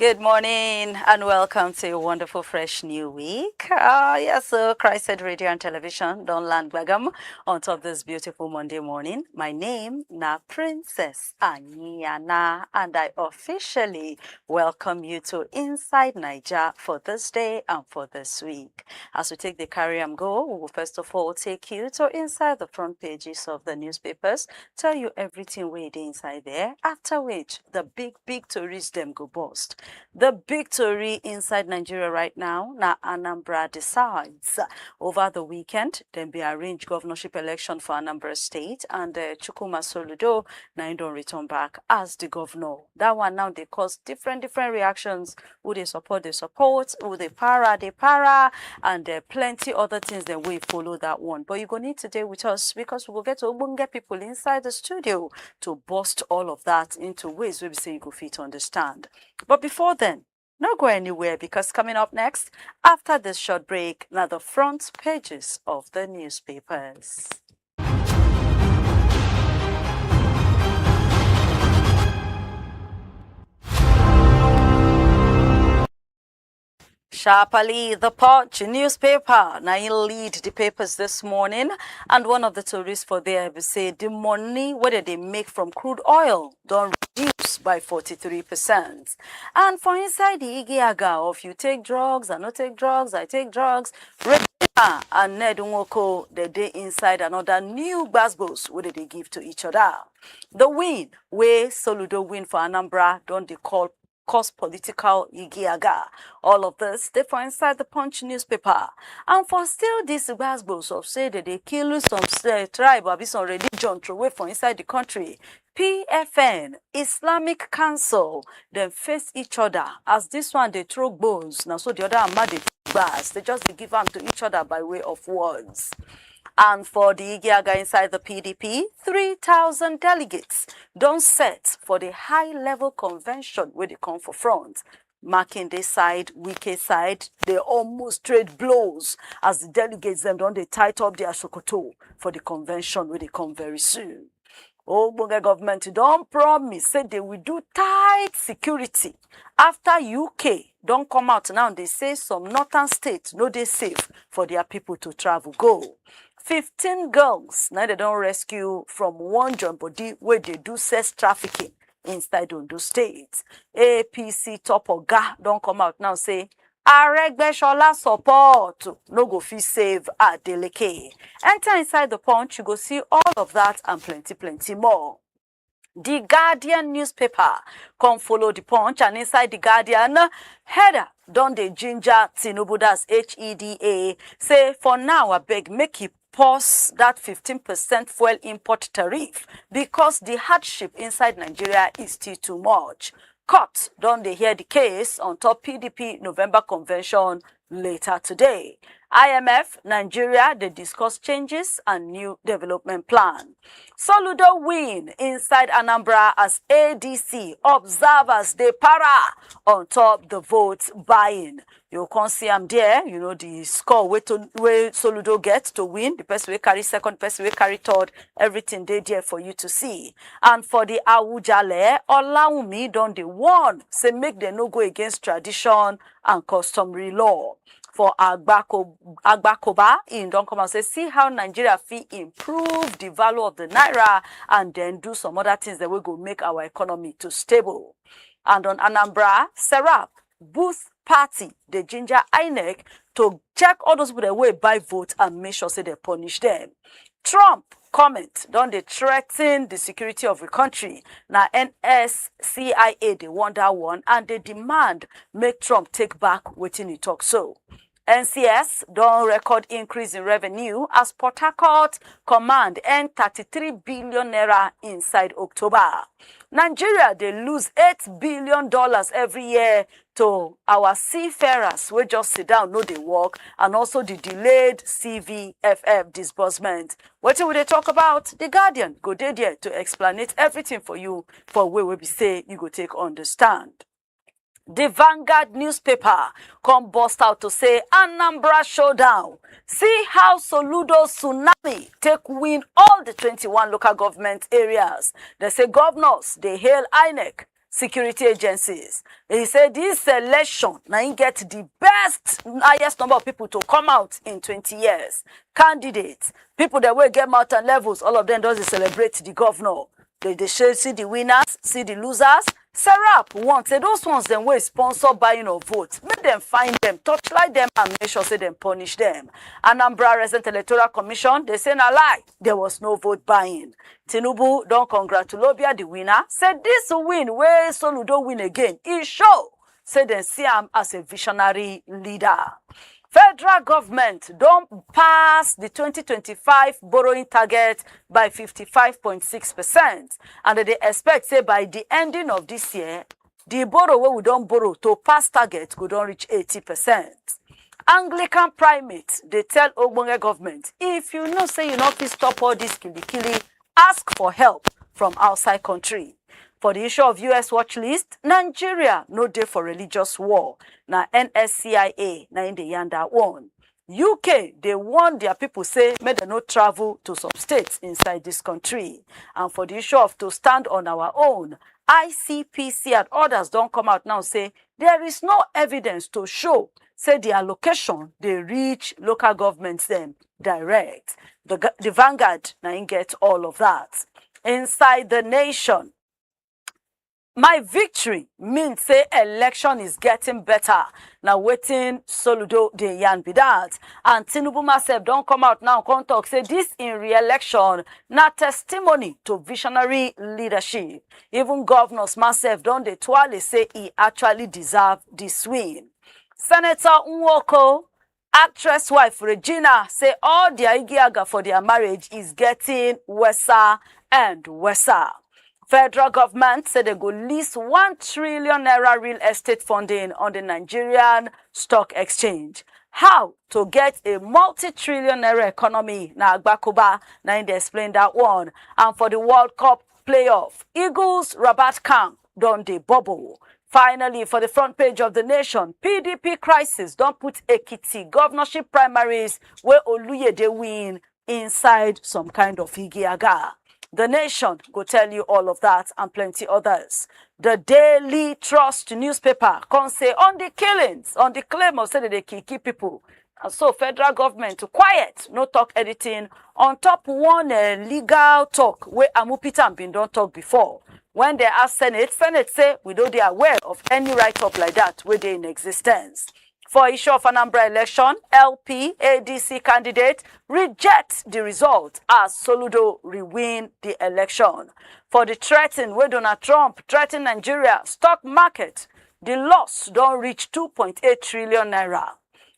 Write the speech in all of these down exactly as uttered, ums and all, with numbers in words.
Good morning and welcome to a wonderful, fresh new week. Ah, yes, so Christ Radio and Television don land gbagam on top this beautiful Monday morning. My name na Princess Aniana, and I officially welcome you to Inside Naija for this day and for this week. As we take the carry am go, we will first of all take you to inside the front pages of the newspapers, tell you everything wey dey inside there, after which the big, big tourists dem go burst. The big tori inside Nigeria right now na Anambra decides. Over the weekend, dem be arrange governorship election for Anambra State, and uh, Chukwuma Soludo na im don return back as the governor. That one now dey cause different, different reactions. Who dey support, dey support. Who dey para, dey para, and uh, plenty other things dem wey follow that one. But you go need to dey with us because we go get ogbonge people inside the studio to burst all of that into ways wey be say you go fit understand. But before then, no go anywhere, because coming up next, after this short break, na the front pages of the newspapers. Sharply, the Punch newspaper na im lead the papers this morning, and one of the tories for there be say the money wey dem dey make from crude oil don reduce by forty-three percent. And for inside the igiaga of you take drugs, I no take drugs, I take drugs, Regina and Ned Nwoko, dem dey inside another new gbasgbos wey dem dey give to each other. The win wey Soludo win for Anambra don dey call cause political igiaga. All of this dey for inside the Punch newspaper. And for still this gbasgbos of say dem dey kill some uh, tribe, abi some religion throway for inside the country, P F N, Islamic Council, dem face each other. As this one dey throw gbos, na so the other one ma dey throw gbas. Dem just dey give am to each other by way of words. And for the igiaga inside the P D P, three thousand delegates don set for the high-level convention wey dey come for front. Makinde side, Wike side, dem almost trade blows as the delegates dem don dey tight up their sokoto for the convention wey dey come very soon. Ogbonge government don promise say dem will do tight security after U K don come out now dey say some northern states no dey safe for their people to travel go. Fifteen girls na dem don rescue from one join body wey dey do sex trafficking inside Ondo State. A P C top oga don come out now say Aregbesola support no go fit save Adeleke. Enter inside the Punch, you go see all of that and plenty, plenty more. The Guardian newspaper come follow the Punch, and inside the Guardian, Heda don dey ginger Tinubu, that's H E D A, say for now, abeg, make e pause that fifteen percent fuel import tariff because the hardship inside Nigeria is still too much. Court don dey hear the case on top P D P November convention later today. I M F, Nigeria dey discuss changes and new development plan. Soludo win inside Anambra as A D C observers dey para on top the vote buying. You come see am there, you know, the score wey to, wey Soludo get to win, the person wey carry second, person wey carry third, everything dey there for you to see. And for the Awujale, Olawumi don dey warn say make dem no go against tradition and customary law. For Agbako-, Agbakoba, im don come and say, see how Nigeria fit improve the value of the naira and then do some other things that wey go make our economy to stable. And on Anambra, Serap, Booth Party dey ginger INEC to check all those people that wey buy vote and make sure say dem punish them. Trump comment don dey threaten the security of the country. Na N S C I A dey want that one and dey demand make Trump take back wetin he talk so. N C S don record increase in revenue as Port Harcourt command earn thirty-three billion naira inside October. Nigeria dey lose eight billion dollars every year to our seafarers wey just sit down no dey work, and also the delayed C V F F disbursement. Wetin we dey talk about? The Guardian go dey there to explanate everything for you for way wey be say you go take understand. The Vanguard newspaper come burst out to say Anambra showdown. See how Soludo tsunami take win all the twenty-one local government areas. They say governors dey hail INEC security agencies. He say this election na im get the best, highest number of people to come out in twenty years. Candidates, people that will get mountain levels, all of them does celebrate the governor. They, they say, see the winners, see the losers. Serap want say those ones them will sponsor buying of votes. Make them find them, torchlight them, and make sure say them punish them. Anambra Resident Electoral Commission, they say na lie. There was no vote buying. Tinubu don congratulobia the winner, say this win wey Soludo win again, e show say dem see am as a visionary leader. Federal government don pass the twenty twenty-five borrowing target by fifty-five point six percent, and dem dey expect say by the ending of this year, the borrow wey we don borrow to pass target go don reach eighty percent. Anglican primate dey tell ogbonge government, if you know say you no fit stop all this kilikili, ask for help from outside country. For the issue of U S watch list, Nigeria no dey for religious war. Na N S C I A na im dey yarn that one. U K dey warn their people say make dem no travel to some states inside this country. And for the issue of to stand on our own, I C P C and others don come out now say there is no evidence to show say the allocation dey reach local governments dem direct. The, the Vanguard na im get all of that. Inside the nation, my victory mean say election is getting better. Na wetin Soludo dey yarn be that. And Tinubu masef don come out now come talk say this in re-election na testimony to visionary leadership. Even governors masef don dey twale say e actually deserve this win. Senator Nwoko, actress wife Regina, say all their igiaga for their marriage is getting worser and worser. Federal government say they go list one trillion naira real estate funding on the Nigerian stock exchange. How to get a multi-trillion naira economy na agbakoba na im dey explain that one. And for the World Cup playoff, Eagles Rabat camp don dey bubble. Finally, for the front page of the nation, P D P crisis don put Ekiti governorship primaries wey Oluyede win inside some kind of igiaga. The nation go tell you all of that and plenty others. The Daily Trust newspaper come say on the killings, on the claim of say they dey kill kill people, and so federal government to quiet, no talk anything on top one uh, legal talk wey Amupitan bin don talk before. When they ask Senate, Senate say we no dey aware of any write-up like that wey dey in existence. For issue of Anambra election, L P A D C candidate reject the result as Soludo re-win the election. For the threaten wey Donald Trump threaten Nigeria stock market, the loss don reach two point eight trillion naira.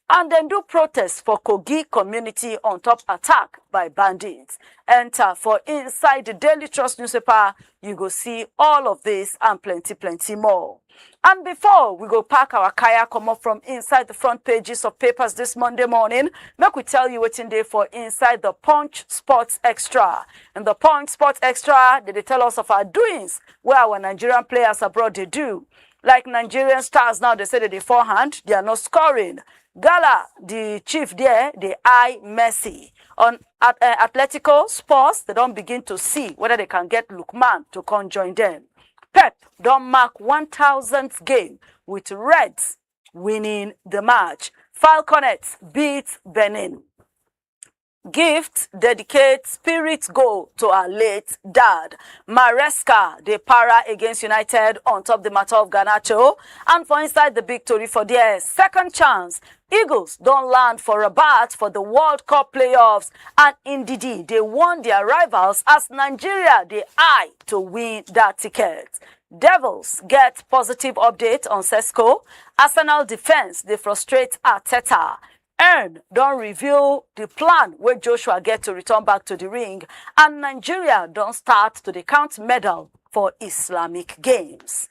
And dem do protest for Kogi community on top attack by bandits. Enter for inside the Daily Trust newspaper, you go see all of this and plenty, plenty more. And before we go pack our kaya comot from inside the front pages of papers this Monday morning, make we tell you wetin dey for inside the Punch Sports Extra. In the Punch Sports Extra, they dey tell us of our doings wey our Nigerian players abroad dey do. Like Nigerian stars now, they say that they forehand, they are not scoring. Gala, the chief there, dey eye Messi. On at, uh, Atletico, Spurs, they don begin to see whether they can get Lookman to come join them. Pep don mark one thousandth game with Reds winning the match. Falconets beat Benin. Gift dedicate spirit goal to her late dad. Maresca dey para against United on top the matter of Garnacho. And for inside the big tori for there, second chance. Eagles don land for Rabat for the World Cup playoffs, and Ndidi dey warn their rivals as Nigeria dey eye to win that ticket. Devils get positive update on Sesko. Arsenal defense dey frustrate Arteta. Earn don reveal the plan wey Joshua get to return back to the ring, and Nigeria don start to dey count medal for Islamic Games.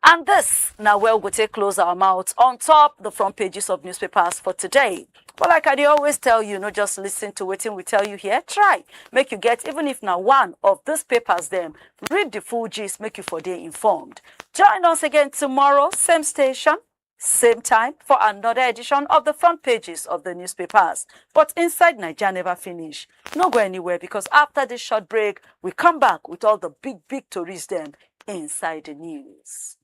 And this na where we go take close our mouth on top the front pages of newspapers for today. But like I dey always tell you, no just listen to wetin we tell you here. Try make you get, even if na one of these papers dem, read the full gist, make you for dey informed. Join us again tomorrow, same station, same time for another edition of the front pages of the newspapers. But inside Naija never finish. No go anywhere, because after this short break, we come back with all the big, big tories dem inside the news.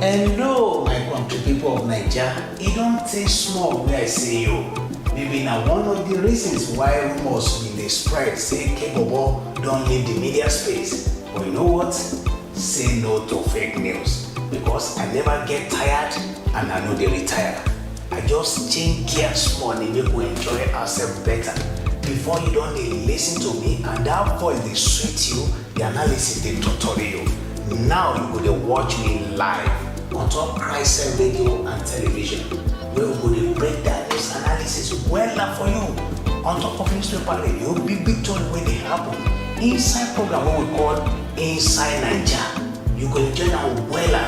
Hello, my country people of Naija. E don tey small wey I see you. Maybe na one of the reasons why rumors bin dey spread say Kebobo don leave the media space. But you know what? Say no to fake news because I never get tired and I no dey retire. I just change gear small dey make we enjoy ourselves better. Before you don dey listen to me and that voice dey sweet you, the analysis dey totori you. Now you go dey watch me live on top Christian radio and television wey we go dey break down news analysis wella for you on top of newspaper radio, big big tori wey dey happen inside program wey we call Inside Naija. You go enjoy am wella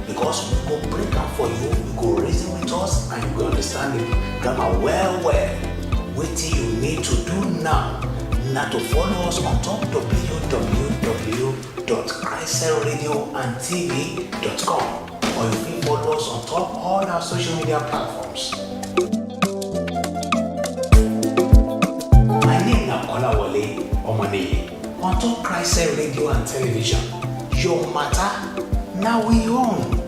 because we go break am for you, you go reason with us and you go understand the grammar well well. Wetin you need to do now na to follow us on top www.christianradio.and.tv.com, or you fit follow us on top all our social media platforms. My name na Kolawole Omoniyi on top Christian radio and television. Your matter na we own.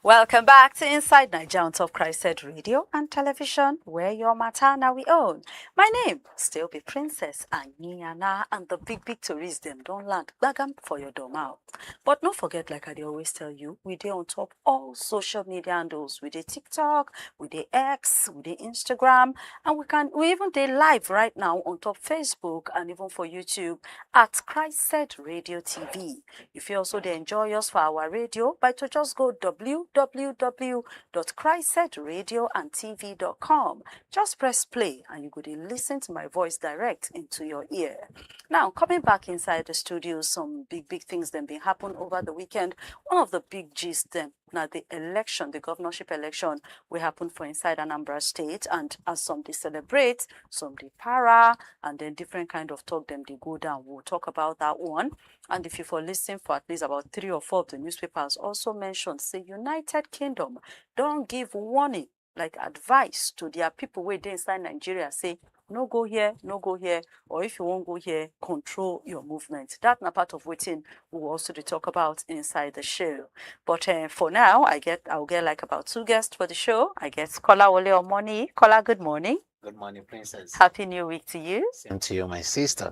Welcome back to Inside Naija on top Christ Radio and Television, where your matter na we own. My name still be Princess Anyiana, and the big big tourists dem don land gbagam for your domot. But no forget, like I dey always tell you, we dey on top all social media handles. We dey TikTok, we dey X, we dey Instagram, and we can we even dey live right now on top Facebook and even for YouTube at Christ Radio T V. You fit also dey enjoy us for our radio by to just go www.christradioandtv.com. Just press play and you go dey listen to my voice direct into your ear. Now, coming back inside the studio, some big big things dem been happen over the weekend. One of the big gist dem na the election, the governorship election wey happen for inside Anambra State, and as some dey celebrate, some dey para, and then different kind of talk dem dey go down. We'll talk about that one. And if you for listen for at least about three or four of the newspapers also mentioned say United Kingdom don give warning, like advice to their people wey dey inside Nigeria, say no go here, no go here, or if you wan go here, control your movement. That na part of wetin we will also dey talk about inside the show. But uh, for now, I get I will get like about two guests for the show. I get Kolawole Omoniyi. Kola, good morning. Good morning, Princess. Happy New Week to you. Same to you, my sister.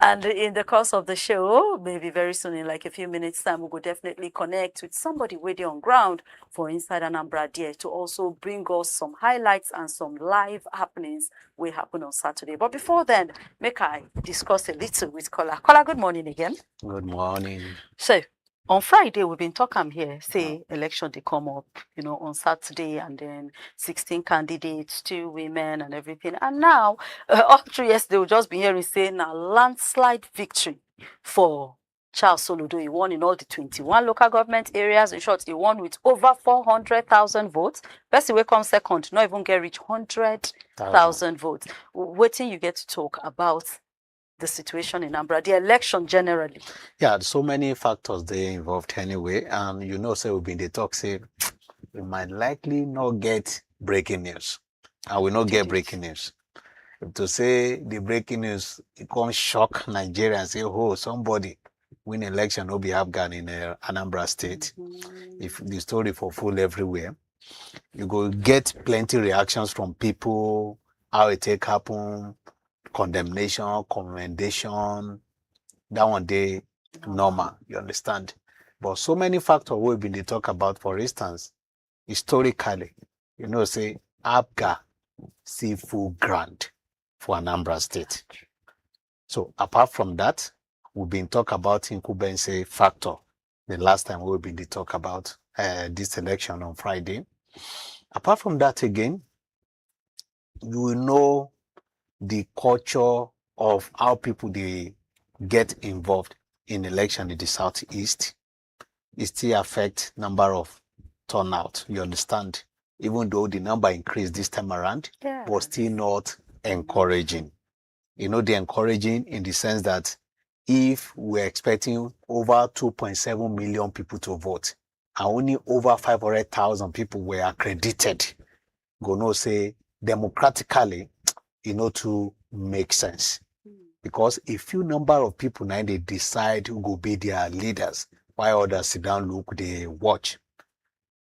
And in the course of the show, maybe very soon, in like a few minutes' time, we will definitely connect with somebody wey dey on ground for inside Anambra there to also bring us some highlights and some live happenings wey happen on Saturday. But before then, make I discuss a little with Kola. Kola, good morning again. Good morning. So, on Friday, we been talk am here, say election dey come up, you know, on Saturday, and then sixteen candidates, two women and everything. And now, uh, up through yesterday, we just been hearing say na landslide victory for Charles Soludo. He won in all the twenty-one local government areas. In short, he won with over four hundred thousand votes. Person wey come second no even get reach hundred thousand votes. Wetin you get to talk about the situation in Anambra, the election generally? Yeah, so many factors dey involved anyway, and you know say we been dey talk say we might likely not get breaking news, and we no get breaking news. If to say the breaking news, e come shock Nigeria and say, oh, somebody win election no be Afghan in uh, Anambra State. If the story for full everywhere, you go get plenty reactions from people, how it take happen, condemnation, commendation. That one dey normal, you understand. But so many factors wey we been dey talk about, for instance, historically, you know say Apga see full ground for Anambra State. So apart from that, we been talk about Nkubense factor the last time we been dey talk about uh, this election on Friday. Apart from that again, you will know the culture of how people dey get involved in election in the southeast. It still affect number of turnout, you understand. even though the number increased this time around, Yeah. but still not encouraging. You know, the encouraging in the sense that if we're expecting over two point seven million people to vote and only over five hundred thousand people were accredited, go know say democratically, e no too make sense. Because a few number of people now they decide who go be their leaders, while others sit down, look, they watch.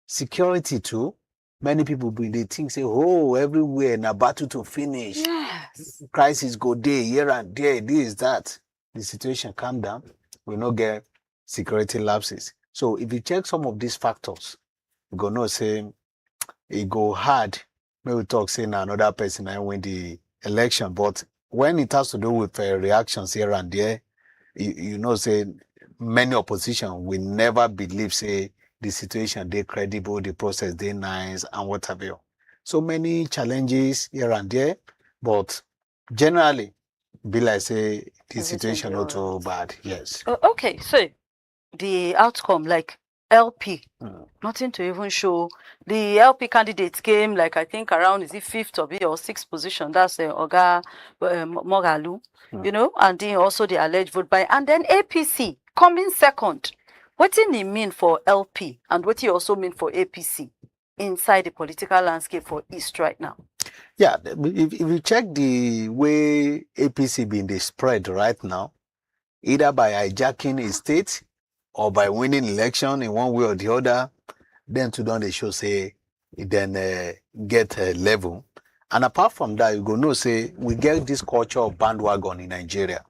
Security too, many people be dey think say, oh, everywhere na battle to finish. Yes. Crisis go dey here and there, this, that. The situation calm down, we no get security lapses. So if you check some of these factors, you go know say e go hard. May we talk say na another person I win the election, but when it has to do with uh, reactions here and there, you, you know say many opposition will never believe say the situation dey credible, the process dey nice, and what have you. So many challenges here and there, but generally, be like say the Everything situation dey not too alright. Bad. Yes. Oh, okay, so the outcome, like L P, Mm. nothing to even show. The L P candidate came, like, I think around, is it fifth or be or sixth position? That's uh, Oga uh, Mo- Moghalu, Mm. you know, and then also the alleged vote buy, and then A P C coming second. What did it mean for L P and what it also mean for A P C inside the political landscape for East right now? Yeah, th- if, if you check the way A P C been dey spread right now, either by hijacking a state or by winning election in one way or the other, then to don dey show say e then uh, get a level. And apart from that, you go know say we get this culture of bandwagon in Nigeria.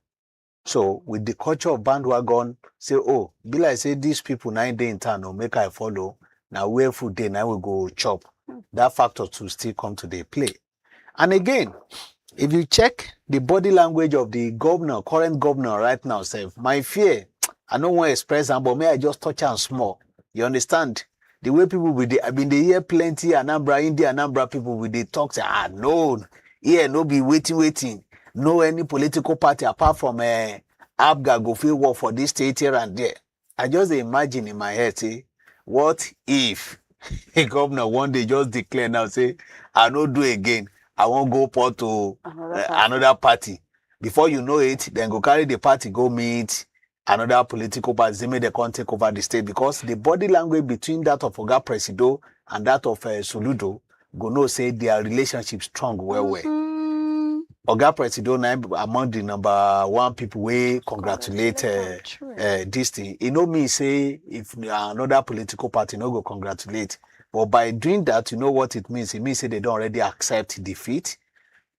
So with the culture of bandwagon, say, oh, be like say these people na dey in town, oh, make I follow. Now where food dey, now we go chop. That factor to still come to the play. And again, if you check the body language of the governor, current governor right now, sef, my fear, I no wan express am, but may I just touch am small. You understand? The way people will dey, I been dey hear plenty Anambra, India Anambra people will dey talk say, ah, no, here no be waiting, waiting. No any political party apart from uh, APGA go fit work for this state here and there. I just dey imagine in my head, say, what if a governor one day just declare now, say, I no do again, I wan go port to Another uh, party. Another party. Before you know it, then go carry the party, go meet another political party, say make they come take over the state, because the body language between that of Oga Presido and that of uh, Soludo go know say their relationship strong well well. Mhm. Oga Presido na him among the number one people wey congratulate uh, True. uh, this thing. E no mean say if another political party no go congratulate, but by doing that, you know what it means? It means say they don already accept defeat.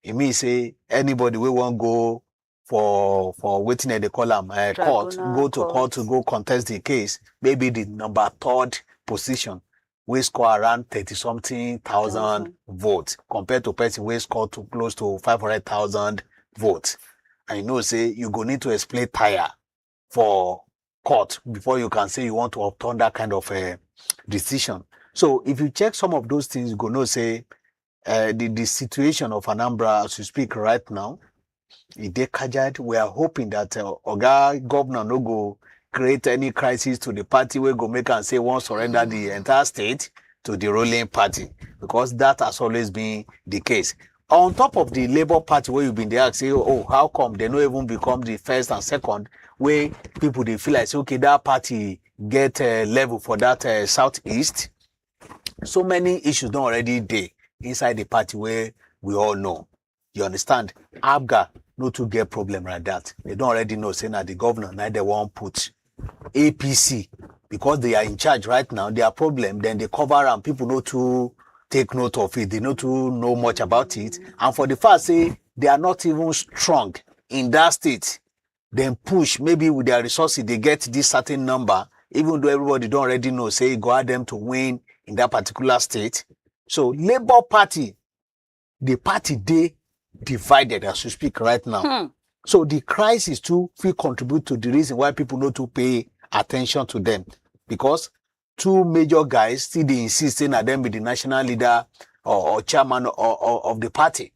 It means say anybody wey wan go for for wetin dem dey call am uh, court, Tribunal go to court court. To go contest the case, maybe the number third position wey score around thirty something thousand Thousand. Votes, compared to person wey score to close to five hundred thousand votes. And you know say you go need to explain tire for court before you can say you want to overturn that kind of uh, decision. So if you check some of those things, you go know say uh, the, the situation of Anambra as we speak right now, e dey kajad. We are hoping that uh, Oga Governor no go create any crisis to the party wey go make am say wan surrender the entire state to the ruling party, because that has always been the case. On top of the Labour Party, where you been dey ask, say, oh, how come they no even become the first and second? Where people dey feel like say, okay, that party get a level for that uh, southeast. So many issues don already dey inside the party where we all know. You understand? APGA no too get problem like that. They don already know say na the governor na they wan put. A P C, because they are in charge right now, their problem, then they cover am. People no too take note of it. They no too know much about it. And for the fact say they are not even strong in that state, then push, maybe with their resources, they get this certain number, even though everybody don already know say e go hard them to win in that particular state. So Labour Party, the party dey divided as we speak right now. Hmm. So the crisis too fit contribute to the reason why people no too pay attention to them, because two major guys still dey insist say na them be the national leader or, or chairman or, or, of the party.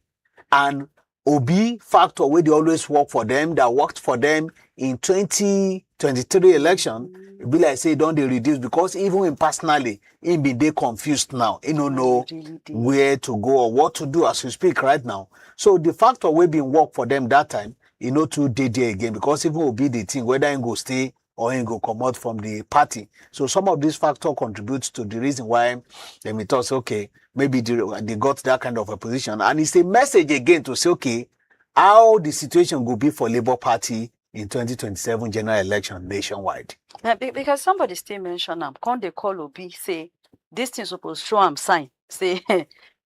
And Obi factor wey dey always work for them, that worked for them in twenty twenty-three election, e be like say e don dey reduce, because even him personally, him bin dey confused now. He no know where to go or what to do as we speak right now. So the factor wey bin work for them that time, e no too dey there again, because even Obi dey think whether he go stay or he go comot from the party. So some of these factors contribute to the reason why dem talk say, okay, maybe they, they got that kind of a position. And it's a message again to say, okay, how the situation go be for Labour Party in twenty twenty-seven general election nationwide. Yeah, be- because somebody still mention am, come dey call Obi say this thing suppose show am sign say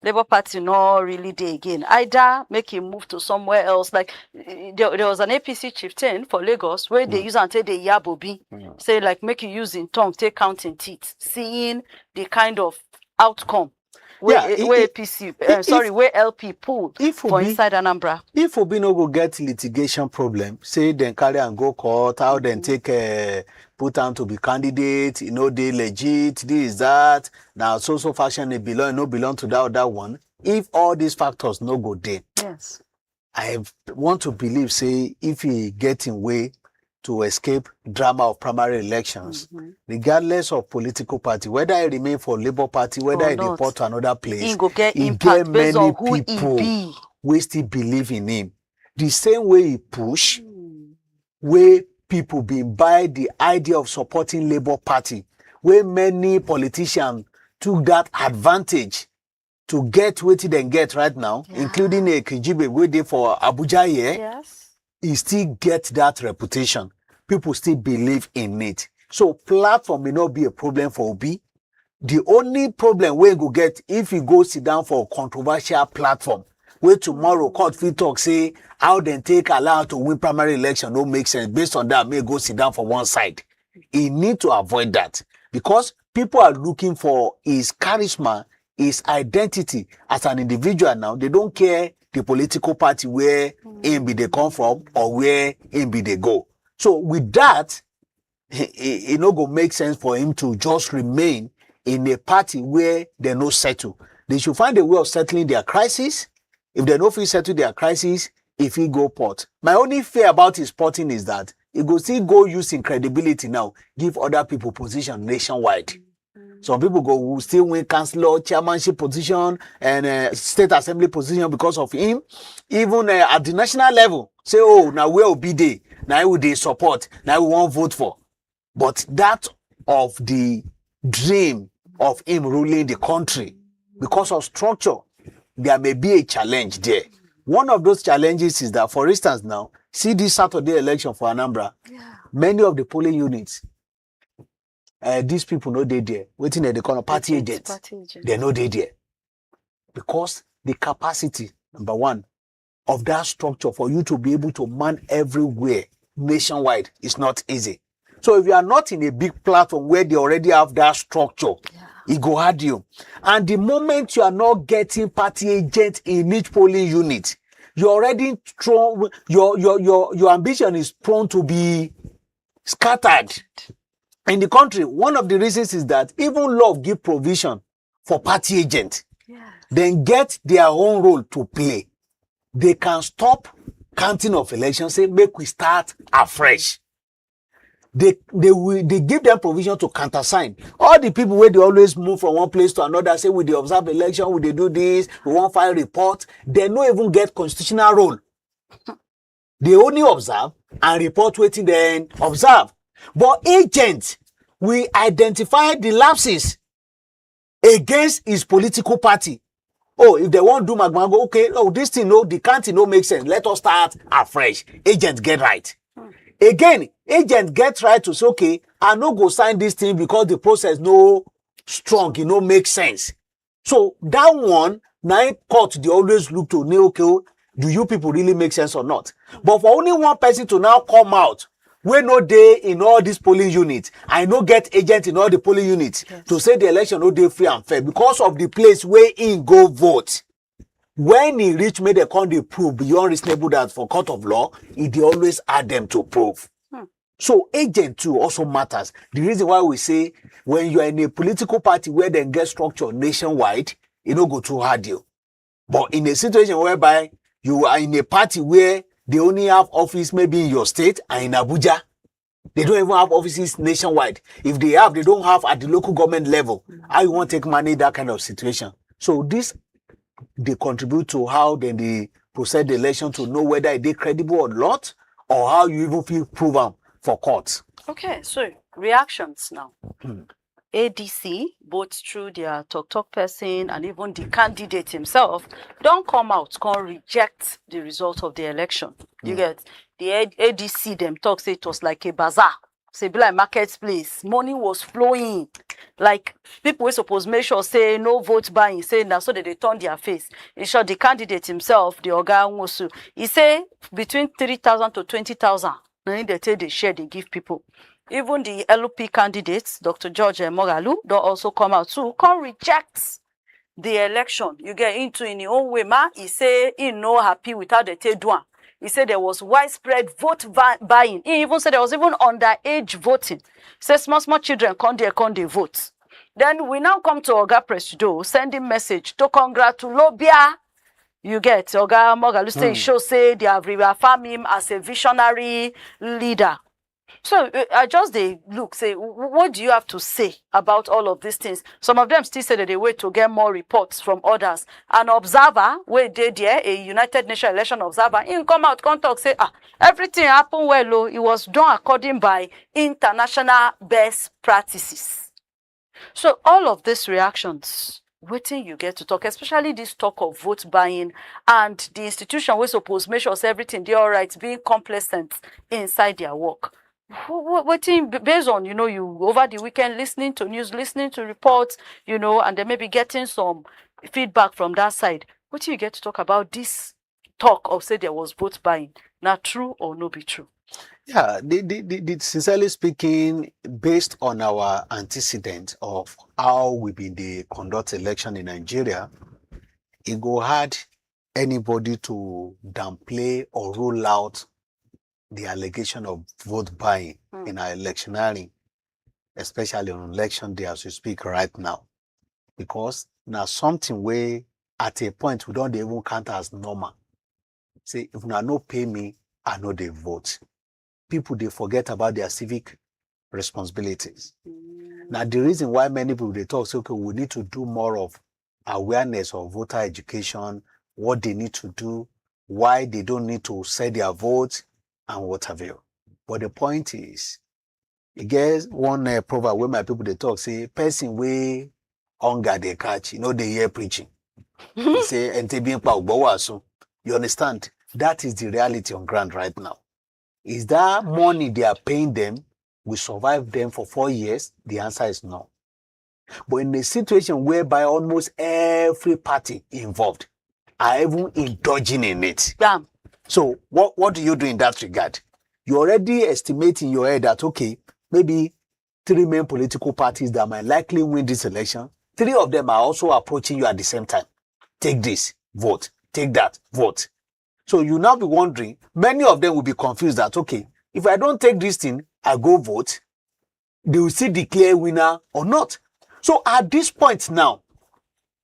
Labour Party no really dey again. Either make him move to somewhere else. Like eh, there, there was an A P C chieftain for Lagos where they use am take dey yab Obi, say like make he use him tongue take count him teeth, seeing the kind of outcome wey Yeah, eh, i- wey i- A P C, eh, if- sorry, wey L P pull if for Obi- inside Anambra. If Obi no go get litigation problem, say dem carry am go court, how dem take uh, put am to be candidate, e no dey legit, this, that, na so so faction e belong, e no belong to that other one. If all these factors no go dey, Yes. I want to believe say if he get him way to escape drama of primary elections, regardless of political party, whether he remain for Labour Party, whether Or he not. deport to another place, He go get e impact get based on many who he people be. wey still believe in him. The same way he push, wey people bin buy the idea of supporting Labour Party, wey many politicians took that advantage to get wetin dem get right now, including Ekijibe wey dey for Abuja here. Yes. E still get that reputation. People still believe in it. So platform may not be a problem for Obi. The only problem wey go get if he go sit down for controversial platform, wey tomorrow court fit talk say how dem take allow to win primary election no make sense. Based on that, may go sit down for one side. He need to avoid that, because people are looking for his charisma, his identity as an individual now. They don't care the political party where him be dey come from or where him be dey go. So with that, e e- e no go make sense for him to just remain in a party where they no settle. They should find a way of settling their crisis. If they no fit settle their crisis, if he go port. My only fear about his porting is that he go still go use him credibility now, give other people position nationwide. Some people go still win councillor, chairmanship position, and uh, state assembly position because of him. Even uh, at the national level, say, oh, now where Obi dey, now we dey support, now we wan vote for. But that of the dream of him ruling the country, because of structure, there may be a challenge there. One of those challenges is that, for instance, now, see this Saturday election for Anambra, many of the polling units, uh, these people no dey there. Wetin dem dey call am, party agents, Party agent. They no dey there, because the capacity, number one, of that structure for you to be able to man everywhere nationwide is not easy. So if you are not in a big platform where they already have that structure, it go hard you. And the moment you are not getting party agent in each polling unit, you're already strong. Your your your your ambition is prone to be scattered. In the country, one of the reasons is that even law give provision for party agent, then get their own role to play. They can stop counting of elections, say make we start afresh. They they will they give them provision to countersign. All the people where they always move from one place to another, say we dey observe election, we dey do this, we wan file report. They no even get constitutional role. They only observe and report wetin dem observe. But agent will identify the lapses against his political party. Oh, if they wan do magmago, okay, oh, this thing no, the counting no make sense. Let us start afresh. Agent get right. Again, agent get right to say, okay, I no go sign this thing because the process no strong, e no make sense. So that one, na im court dey always look to know, okay, oh, do you people really make sense or not? But for only one person to now come out wey no dey in all these polling units, I no get agent in all the polling units to say the election no dey free and fair because of the place wey im go vote. When e reach make dem come dey prove beyond reasonable doubt for court of law, e dey always hard dem to prove. So agent too also matters. The reason why we say when you are in a political party where dem get structure nationwide, e no go too hard you. But in a situation whereby you are in a party where they only have office maybe in your state and in Abuja, They don't even have offices nationwide. If they have, they don't have at the local government level. How you want to take manage that kind of situation? So this they contribute to how then they process the election to know whether they credible or not, or how you even feel prove am for court. Okay, so reactions now. Hmm. A D C, both through their talk talk person and even the candidate himself, don't come out, can't reject the result of the election. You Hmm. get the A- A D C them talk say it was like a bazaar, say be like marketplace, money was flowing. Like people were supposed make sure say no vote buying, say now so that they turn their face. In short, the candidate himself, the Oga Nwosu, he say between three thousand to twenty thousand. Now they take the share they give people. Even the L P candidate, Doctor George eh, Mogalu, don't also come out too, can't reject the election. You get into in your own way, ma. He say he no happy without the take do am. He said there was widespread vote vi- buying. He even said there was even underage voting. Say small small children come there, come they vote. Then we now come to Oga Presido sending message to congratulobia. You get Oga Mogalu say Hmm. show say they have reaffirmed him as a visionary leader. So uh, I just they look say, wh- what do you have to say about all of these things? Some of them still say that they wait to get more reports from others. An observer, where they there, a United Nations election observer, in come out, come talk, say, ah, everything happened well, oh, it was done according by international best practices. So all of these reactions, waiting you get to talk, especially this talk of vote buying and the institution we suppose make sure say everything they all right, being complacent inside their work. What, what, based on you know you over the weekend listening to news, listening to reports, you know, and then maybe getting some feedback from that side. What do you get to talk about this talk of say there was vote buying? Now true or no be true? Yeah, the, the, the, the, sincerely speaking, based on our antecedent of how we been the conduct election in Nigeria, it go hard anybody to downplay or rule out the allegation of vote buying Hmm. in our electioneering, especially on election day as we speak right now, because now something where at a point we don't even count as normal. Say if una no pay me, I no dey vote. People they forget about their civic responsibilities. Now the reason why many people they talk say okay, we need to do more of awareness of voter education, what they need to do, why they don't need to sell their votes, and what have you. But the point is, e get one uh, proverb where my people they talk say person wey hunger they catch, you know they hear preaching. They say and they being pa ugbo wasu. You understand? That is the reality on ground right now. Is that money they are paying them will survive them for four years? The answer is no. But in a situation whereby almost every party involved are even indulging in it. Bam. So what, what do you do in that regard? You already estimate in your head that okay, maybe three main political parties that might likely win this election, three of them are also approaching you at the same time. Take this, vote, take that, vote. So you now be wondering, many of them will be confused that okay, if I don't take this thing, I go vote, they will still declare winner or not. So at this point now,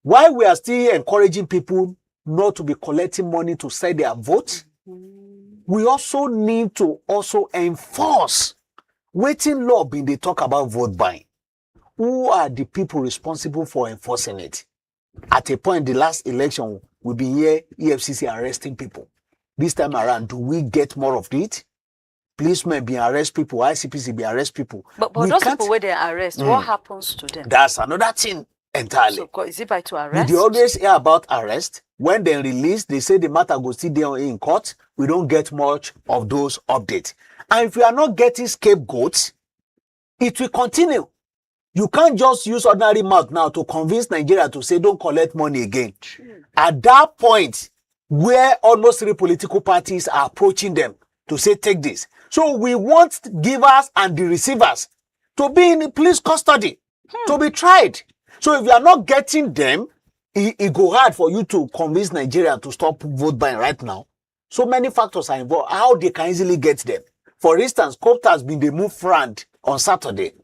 while we are still encouraging people not to be collecting money to sell their vote, we also need to also enforce wetin law been dey talk about vote buying. Who are the people responsible for enforcing it? At a point, the last election, we been here E F C C arresting people. This time around, do we get more of it? Policemen been arrest people, I C P C been arrest people. But, but We those can't- people where they arrest, Mm. what happens to them? That's another thing entirely. So co- is it by to We arrest? dey always hear about arrest. When they release, they say the matter go still there in court. We don't get much of those updates. And if you are not getting scapegoats, it will continue. You can't just use ordinary mouth now to convince Nigeria to say don't collect money again. At that point, where almost three political parties are approaching them to say take this. So we want givers and the receivers to be in police custody, to be tried. So if you are not getting them, it, it go hard for you to convince Nigeria to stop vote buying right now. So many factors are involved. How they can easily get them. For instance, copters been they move front on Saturday.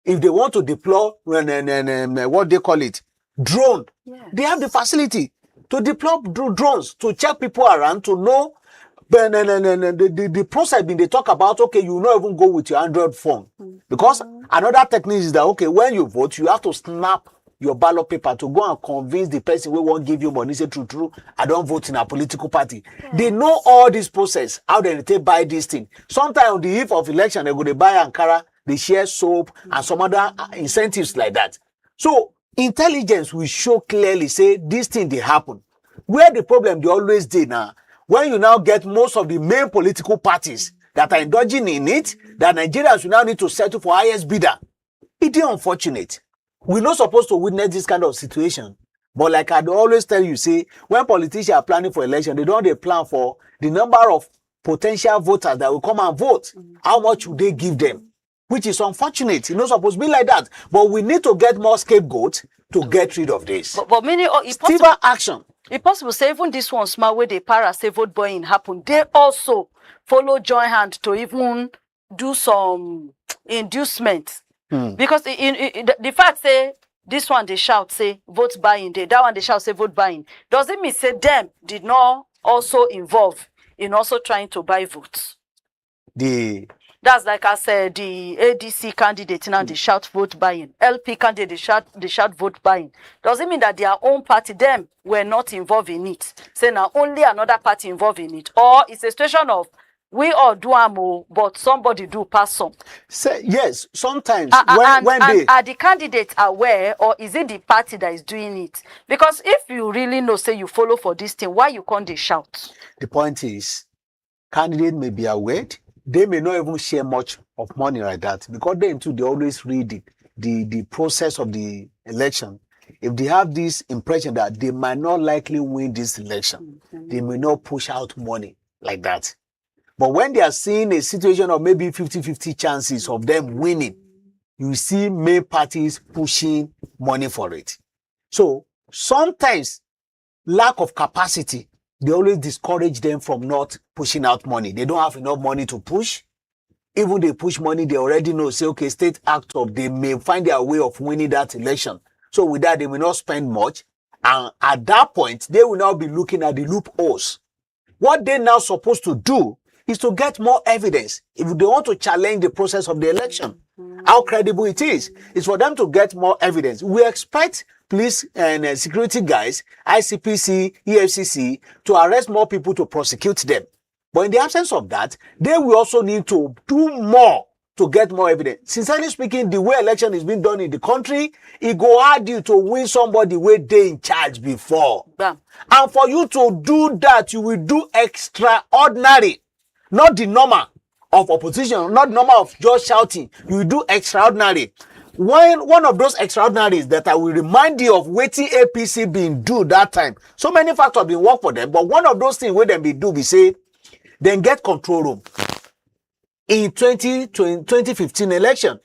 If they want to deploy, um, um, um, um, what they call it, drone, Yes. they have the facility to deploy dro- drones to check people around to know But no, no, no, no, the, the, the process been dey talk about, okay, you no even go with your Android phone. Because another technique is that, okay, when you vote, you have to snap your ballot paper to go and convince the person wey wan give you money, say, "True, true, I don vote in a political party." They know all this process, how dem take buy this thing. Sometimes on the eve of election, they go dey buy Ankara, they share soap and some other uh, incentives like that. So intelligence will show clearly say this thing dey happen. Where the problem dey always dey now, when you now get most of the main political parties that are indulging in it, that Nigerians will now need to settle for highest bidder, e dey unfortunate. We no suppose to witness this kind of situation. But like I dey always tell you, say, when politicians are planning for election, they don dey plan for the number of potential voters that will come and vote. How much should they give them? Which is unfortunate. E no suppose be like that. But we need to get more scapegoats to get rid of this. But, but meaning, oh, e possible, Stiffer action. E possible say even this one small wey dey para say vote buying happen, they also follow join hand to even do some inducement. Because in, in, in the, the fact say this one dey shout say vote buying dey, that one dey shout say vote buying, does it mean say them did not also involve in also trying to buy votes? The That's like I said, the A D C candidate now they shout vote buying, L P candidate they shout they shout vote buying. Does it mean that their own party them were not involved in it? Say now only another party involved in it, or it's a situation of we all do am o, but somebody do pass some. Say yes. Sometimes A- a- when and, when and they are the candidates aware, or is it the party that is doing it? Because if you really know say you follow for this thing, why you can't dey shout? The point is, candidate may be aware, they may not even share much of money like that, because they too they always read the, the the process of the election. If they have this impression that they might not likely win this election, they may not push out money like that. But when they are seeing a situation of maybe fifty fifty chances of them winning, you see main parties pushing money for it. So sometimes lack of capacity, they always discourage them from not pushing out money. They don't have enough money to push. Even they push money, they already know, say, okay, state actor, they may find their way of winning that election. So with that, they will not spend much. And at that point, they will now be looking at the loopholes. What they now supposed to do is to get more evidence if they want to challenge the process of the election. How credible it is, is for them to get more evidence. We expect police and uh, security guys, I C P C, E F C C, to arrest more people to prosecute them. But in the absence of that, they will also need to do more to get more evidence. Sincerely speaking, the way election is being done in the country, it go hard you to win somebody wey dey in charge before. Bam. And for you to do that, you will do extraordinary, not the normal of opposition, not the normal of just shouting. You will do extraordinary. When one of those extraordinaries that I will remind you of wetin A P C been do that time. So many factors been work for them, but one of those things wey dem been do be say dem get control room in twenty twenty, twenty fifteen election.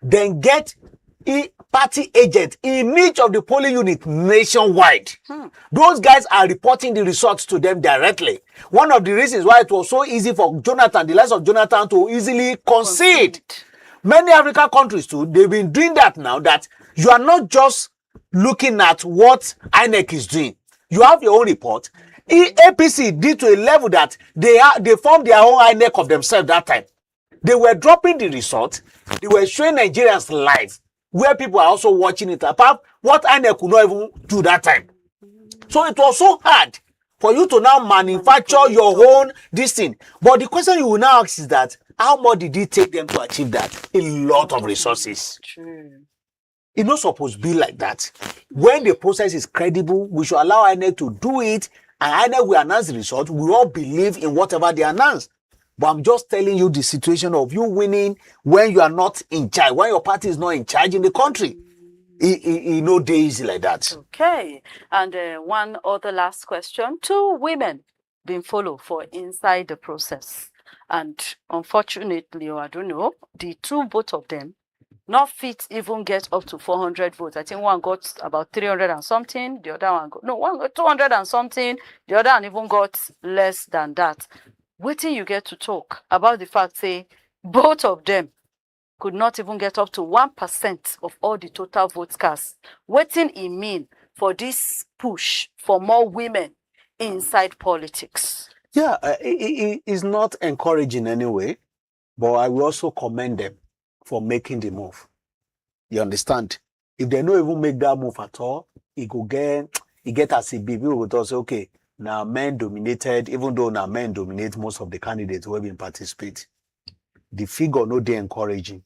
Dem get e party agent in each of the polling unit nationwide. Those guys are reporting the results to them directly. One of the reasons why it was so easy for Jonathan, the likes of Jonathan, to easily concede. Many African countries too, they've been doing that now, that you are not just looking at what INEC is doing. You have your own report. E- A P C did to a level that they are they formed their own INEC of themselves that time. They were dropping the result. They were showing Nigerians live, where people are also watching it. Apart what INEC could not even do that time. So it was so hard for you to now manufacture your own this thing. But the question you will now ask is that how much did it take them to achieve that? A lot of resources. True. E no suppose be like that. When the process is credible, we should allow INEC to do it, and INEC will announce the result. We all believe in whatever they announce. But I'm just telling you the situation of you winning when you are not in charge, when your party is not in charge in the country. E e e no dey easy like that. Okay. And uh, one other last question. Two women been follow for inside the process. And unfortunately, or I don't know, the two, both of them, not fit even get up to four hundred votes. I think one got about three hundred and something, the other one got, no, one got two hundred and something, the other one even got less than that. Wetin you get to talk about the fact say both of them could not even get up to one percent of all the total votes cast? Wetin e mean for this push for more women inside politics? Yeah, uh, it, it, it is not encouraging anyway, but I will also commend them for making the move. You understand? If they no even make that move at all, it go get, it get as e be. People go talk say, "Okay, na men dominated," even though na men dominate most of the candidates wey bin participate. The figure no dey encouraging.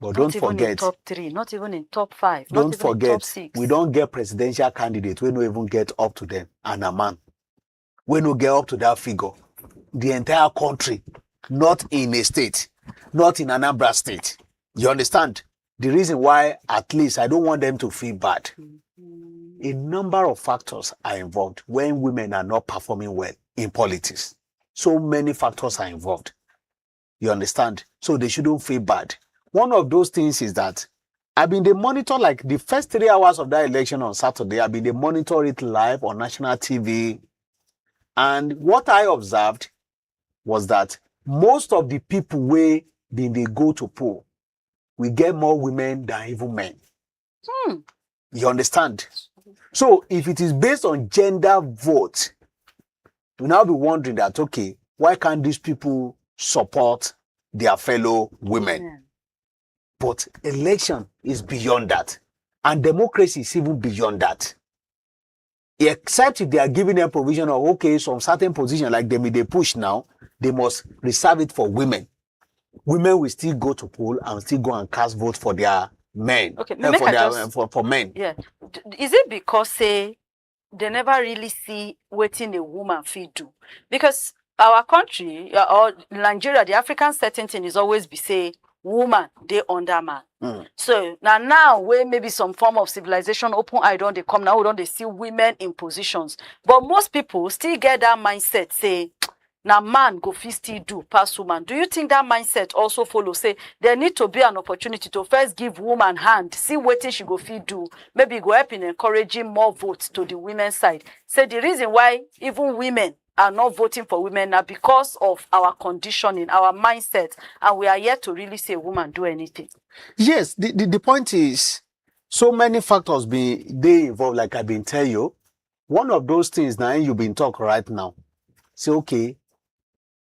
But don't forget, top three, not even in top five, don't forget, we don't get presidential candidate wey no even get up to them, and a man wey no get up to that figure. The entire country, not in a state, not in Anambra State. You understand? The reason why, at least, I don't want them to feel bad. A number of factors are involved when women are not performing well in politics. So many factors are involved. You understand? So they shouldn't feel bad. One of those things is that I've been dey monitor, like, the first three hours of that election on Saturday. I've been dey monitor it live on national T V. And what I observed was that most of the people wey bin dey go to poll, we get more women than even men. Hmm. You understand? So if it is based on gender vote, you now be wondering that, okay, why can't these people support their fellow women? Yeah. But election is beyond that. And democracy is even beyond that. Except if they are giving them provision of, okay, some certain position, like they may dey push now, they must reserve it for women. Women will still go to poll and still go and cast vote for their men. Okay, eh, make for I their just- for, for men. Yeah. D- Is it because say they never really see wetin a woman fit do? Because our country, uh, or Nigeria, the African setting thing is always be say woman dey under man. Mm. So now, now where maybe some form of civilization open eye don dey come, now we don dey see women in positions. But most people still get that mindset say na man go fit still do pass woman. Do you think that mindset also follow say there need to be an opportunity to first give woman hand, see wetin she go fit do? Maybe e go help in encouraging more votes to the women side. Say the reason why even women are not voting for women now because of our conditioning, our mindset, and we are yet to really see a woman do anything. Yes, the, the, the point is, so many factors be dey involved, like I been tell you. One of those things now you been talk right now. Say, okay,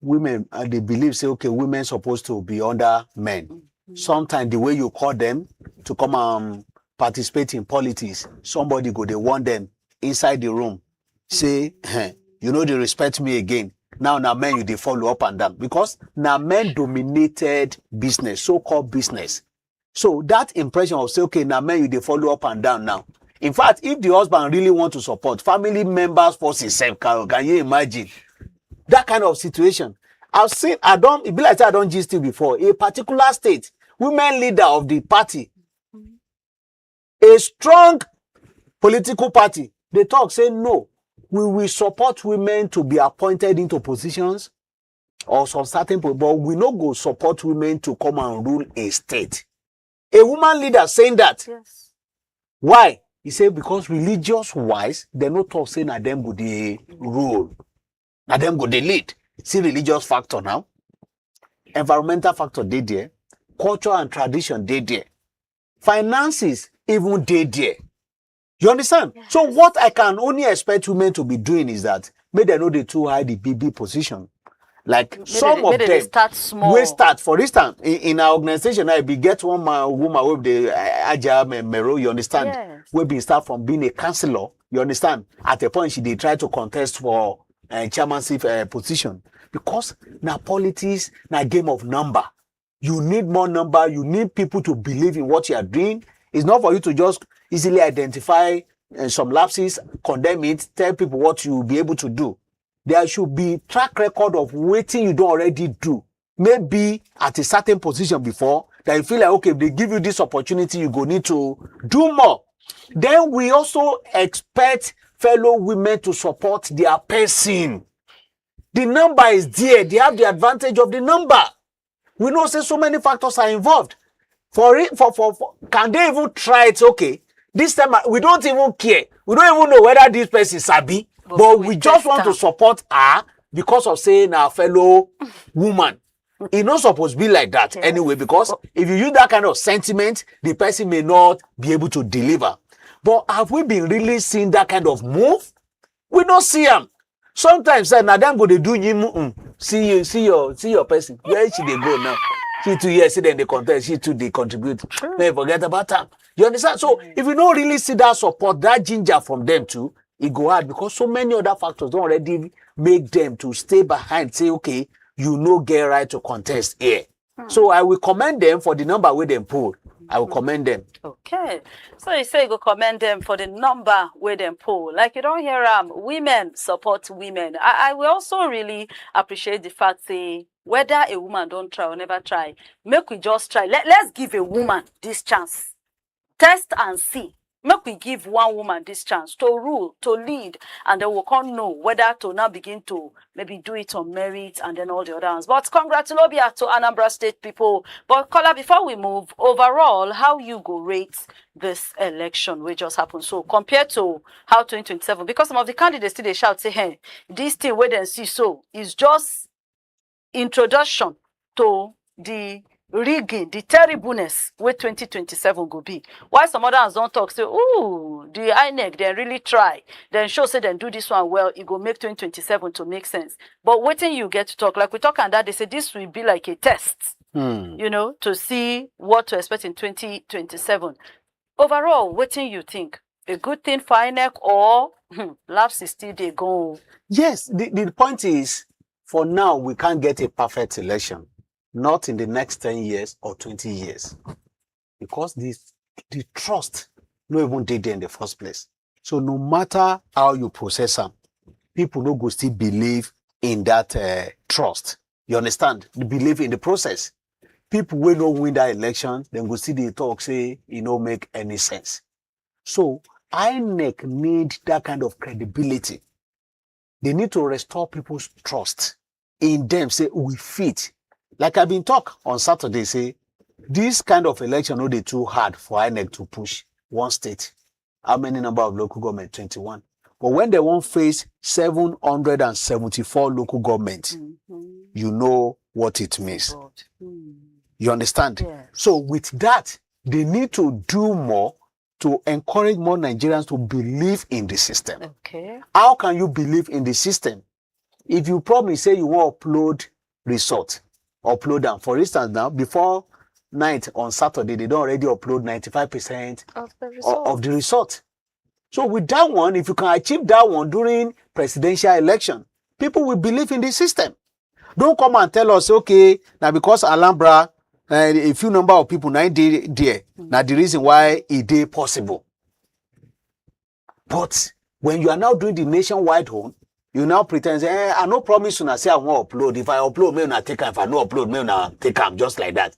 women, uh, they believe say, okay, women supposed to be under men. Sometimes the way you call them to come and participate in politics, somebody go dey warn them inside the room. Say, "Eh, you know they respect me again." Now na men you dey follow up and down because na men dominated business, so-called business. So that impression of say, okay, na men you dey follow up and down now. In fact, if the husband really want to support, family members force himself, can, can you imagine that kind of situation? I've seen, I don't, it be like say I don't gist you before. A particular state, women leader of the party, a strong political party, they talk say, "No, we will support women to be appointed into positions or some certain po-, but we no go support women to come and rule a state." A woman leader saying that. Yes. Why? He say because religious wise, they no talk say na them go dey rule. Na them go dey lead. See religious factor now. Environmental factor dey there. Culture and tradition dey there. Finances even dey there. You understand? So what I can only expect women to be doing is that make dem no dey too high the big, big position. Like Make some they, of make they dey them start small. Wey start. For instance, in, in our organization, I be get one man, woman wey be the, uh, Aja Me-, Mero, you understand? Yes. Wey be start from being a councillor, you understand? At a point, she dey try to contest for uh, chairmanship uh, position because na politics, na game of number. You need more number. You need people to believe in what you are doing. It's not for you to just easily identify uh, some lapses, condemn it, tell people what you will be able to do. There should be track record of wetin you don already do. Maybe at a certain position before that you feel like, okay, if they give you this opportunity, you go need to do more. Then we also expect fellow women to support their person. The number is there. They have the advantage of the number. We know say so many factors are involved. For it, for, for, for can they even try it? Okay, this time I- we don't even care. We don't even know whether this person sabi, but, But we we just test want to am. Support her because of saying our fellow woman. E no suppose be like that Yes. Anyway, because if you use that kind of sentiment, the person may not be able to deliver. But have we been really seeing that kind of move? We don't see am. Sometimes eh, na dem go dey do yim mm, see you see your see your person where she dey go now. She too here see dem dey contest, she too dey contribute. True. Then forget about am. You understand? So if you no really see that support, that ginger from them too, e go hard because so many other factors don already make them to stay behind, say okay, you no get right to contest here. So I will commend them for the number wey dem poll. I will commend them. Okay. So you say you go commend them for the number wey dem poll. Like you don hear am, women support women. I, I will also really appreciate the fact say whether a woman don try or never try, make we just try. Let, let's give a woman this chance. Test and see. Make we give one woman this chance to rule, to lead, and then we'll come know whether to now begin to maybe do it on merit and then all the other ones. But congratulobia to Anambra State people. But Kola, before we move, overall, how you go rate this election wey just happened? So compared to how twenty twenty-seven, because some of the candidates still dey shout say, hey, this thing wey dem see so is just introduction to the rigging, the terribleness wey twenty twenty-seven go be. Why some others don talk say, ooh, the inec dem really try, dem show say dem do this one well, e go make twenty twenty-seven to make sense. But wetin you get to talk, like we talk am that day, say this will be like a test, Hmm. you know, to see what to expect in twenty twenty-seven. Overall, wetin you think? A good thing for inec or hmm, laughs is still dey go? Yes, the, the point is, for now, we can't get a perfect election, not in the next ten years or twenty years, because the, the trust no even dey there in the first place. So no matter how you process am, people no go still believe in that uh, trust. You understand? They believe in the process. People wey no win that election, dem go still dey talk say e no make any sense. So inec need that kind of credibility. They need to restore people's trust in them. Say we fit. Like I been talk on Saturday, say this kind of election no dey too hard for inec to push one state. How many number of local government? Twenty-one. But when they wan face seven hundred and seventy-four local government, you know what it means. You understand? Yes. So with that, they need to do more to encourage more Nigerians to believe in the system. Okay. How can you believe in the system if you promise say you wan upload result, upload am? For instance, now before night on Saturday, they don already upload ninety-five percent Of the o- result. of the result. So with that one, if you can achieve that one during presidential election, people will believe in the system. Don't come and tell us, okay, now because Alambra, uh, a few number of people now dey there, now the reason why e dey possible. But when you are now doing the nationwide one, you now pretend say, eh, I no promise una say I wan upload. If I upload, make una take am. If I no upload, make una take am, just like that.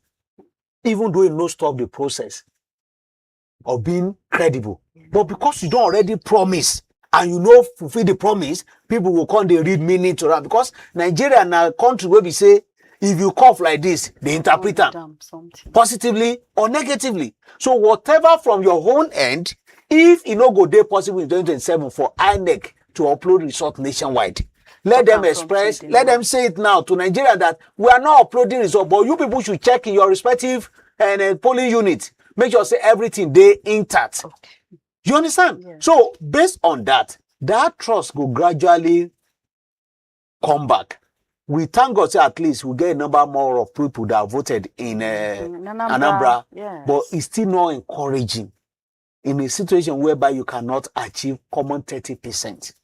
Even though you no stop the process of being credible. But because you don already promise and you no fulfill the promise, people go come dey read meaning to am. Because Nigeria na country wey be say if you cough like this, they interpret am Damn something. positively or negatively. So whatever from your own end, if e no go dey possible in twenty twenty-seven for inec to upload result nationwide, let them am from express, today. Let them say it now to Nigeria that we are not uploading result, but you people should check in your respective and uh, polling unit, make sure say everything dey intact. You understand? Yes. So based on that, that trust go gradually come back. We thank God say at least we get a number more of people that voted in uh, In Anambra, Yes. But it's still not encouraging in a situation whereby you cannot achieve common thirty percent.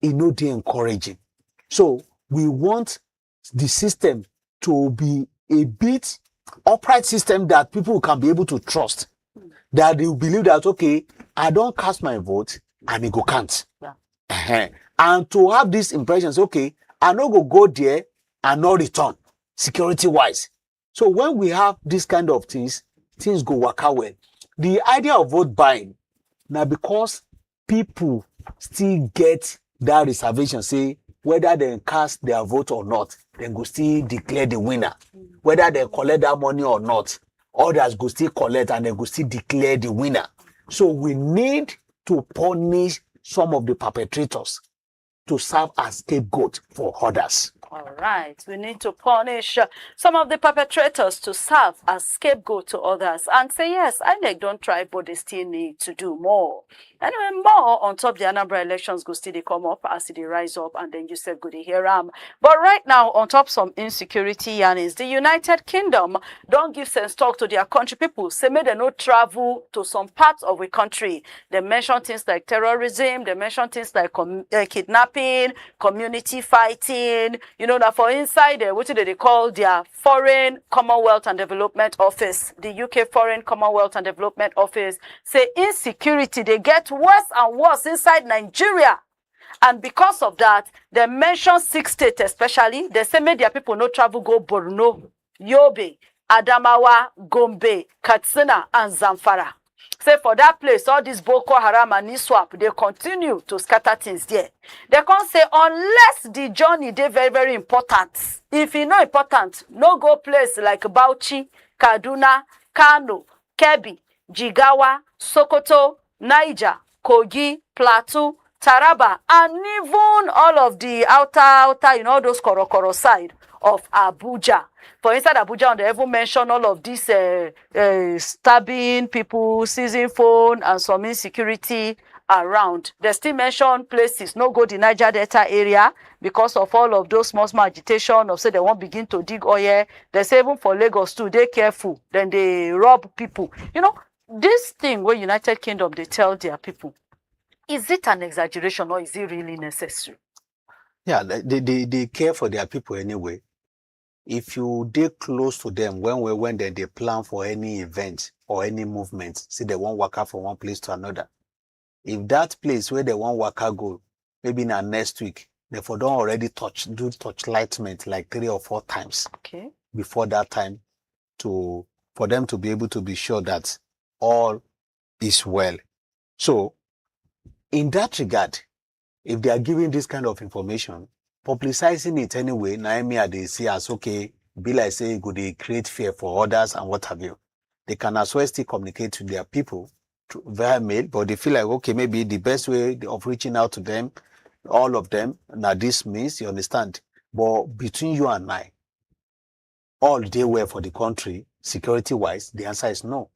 E no dey encouraging. So we want the system to be a bit upright system that people can be able to trust. That they believe that, okay, I don cast my vote and e go count. Yeah. Ehen. And to have this impression, say, okay, I no go go there and no return security wise. So when we have this kind of things, things go waka well. The idea of vote buying, now because people still get that reservation, say whether they cast their vote or not, they go still declare the winner. Whether they collect that money or not, others go still collect and they go still declare the winner. So we need to punish some of the perpetrators to serve as scapegoat for others. All right, we need to punish uh, some of the perpetrators to serve as scapegoat to others and say, yes, INEC don't try, but they still need to do more. Anyway, more on top the Anambra elections go still dey come up as e dey rise up, and then you sef go dey hear am. But right now, on top some insecurity yarnings, the United Kingdom don give sense talk to their country people, say make dem no travel to some parts of the country. They mention things like terrorism, they mention things like com- uh, kidnapping, community fighting. You know that for inside there, what do they call their Foreign Commonwealth and Development Office, the U K Foreign Commonwealth and Development Office, say insecurity they get worse and worse inside Nigeria. And because of that, they mention six states especially. They say make their people no travel go Borno, Yobe, Adamawa, Gombe, Katsina, and Zamfara. Say for that place, all this Boko Haram and ISWAP, they continue to scatter things there. They can't say unless the journey they very, very important. If e no important, no go place like Bauchi, Kaduna, Kano, Kebbi, Jigawa, Sokoto, Niger, Kogi, Plateau, Taraba, and even all of the outer, outer, you know, those korokoro side of Abuja. For inside Abuja, they even mention all of this uh, uh, stabbing people, seizing phone, and some insecurity around. They still mention places, no go the Niger Delta area because of all of those small, small agitation of say they won't begin to dig oil. They say even for Lagos too, they careful. Then they rob people. You know, this thing where United Kingdom, they tell their people, is it an exaggeration or is it really necessary? Yeah, they, they, they care for their people anyway. If you dey close to them when when when they, they plan for any event or any movement, see they won't waka from one place to another. If that place where they won't waka go, maybe na next week, they for don already touch do torchlightment like three or four times Okay. before that time to for them to be able to be sure that all is well. So, in that regard, if they are giving this kind of information, publicizing it anyway, Naomi, I dey see as okay, be like say e go dey create fear for others and what have you. They can as well still communicate to their people to, via mail, but they feel like okay, maybe the best way of reaching out to them, all of them, now this means you understand. But between you and I, all dey well for the country security wise? The answer is no.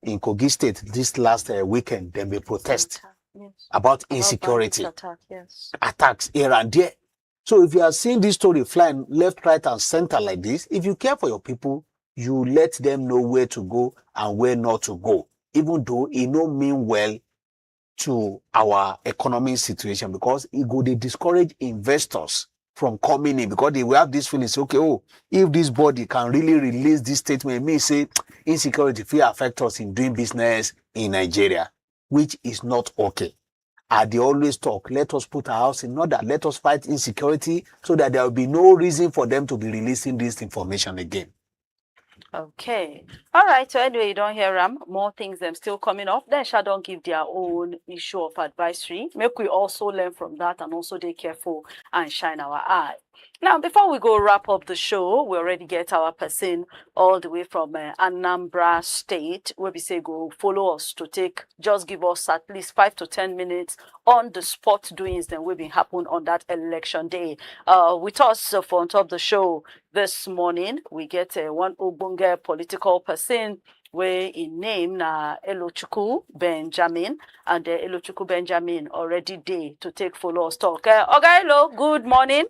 In Kogi State, this last uh, weekend, then we protest Yes. about insecurity, Attack, yes. Attacks here and there. So if you are seeing this story flying left, right, and center like this, if you care for your people, you let them know where to go and where not to go, even though it no mean well to our economic situation, because it go dey discourage investors from coming in, because they will have this feeling say, okay, oh, if this body can really release this statement, mean say insecurity fit affect us in doing business in Nigeria, which is not okay. I dey always talk, let us put our house in order, let us fight insecurity so that there will be no reason for them to be releasing this information again. Okay. All right. So anyway, you don't hear them. More things them still coming up. Then Sha don't give their own issue of advisory. Make we also learn from that and also be careful and shine our eye. Now, before we go wrap up the show, we already get our person all the way from uh, Anambra State, where we say go follow us to take, just give us at least five to ten minutes on the spot doings that will be happen on that election day. Uh, with us uh, for on top of the show this morning, we get uh, one Ogbonge political person where in name na Elochukwu Benjamin, and uh, Elochukwu Benjamin already day to take follow us talk. Uh, Oga Elo, good morning.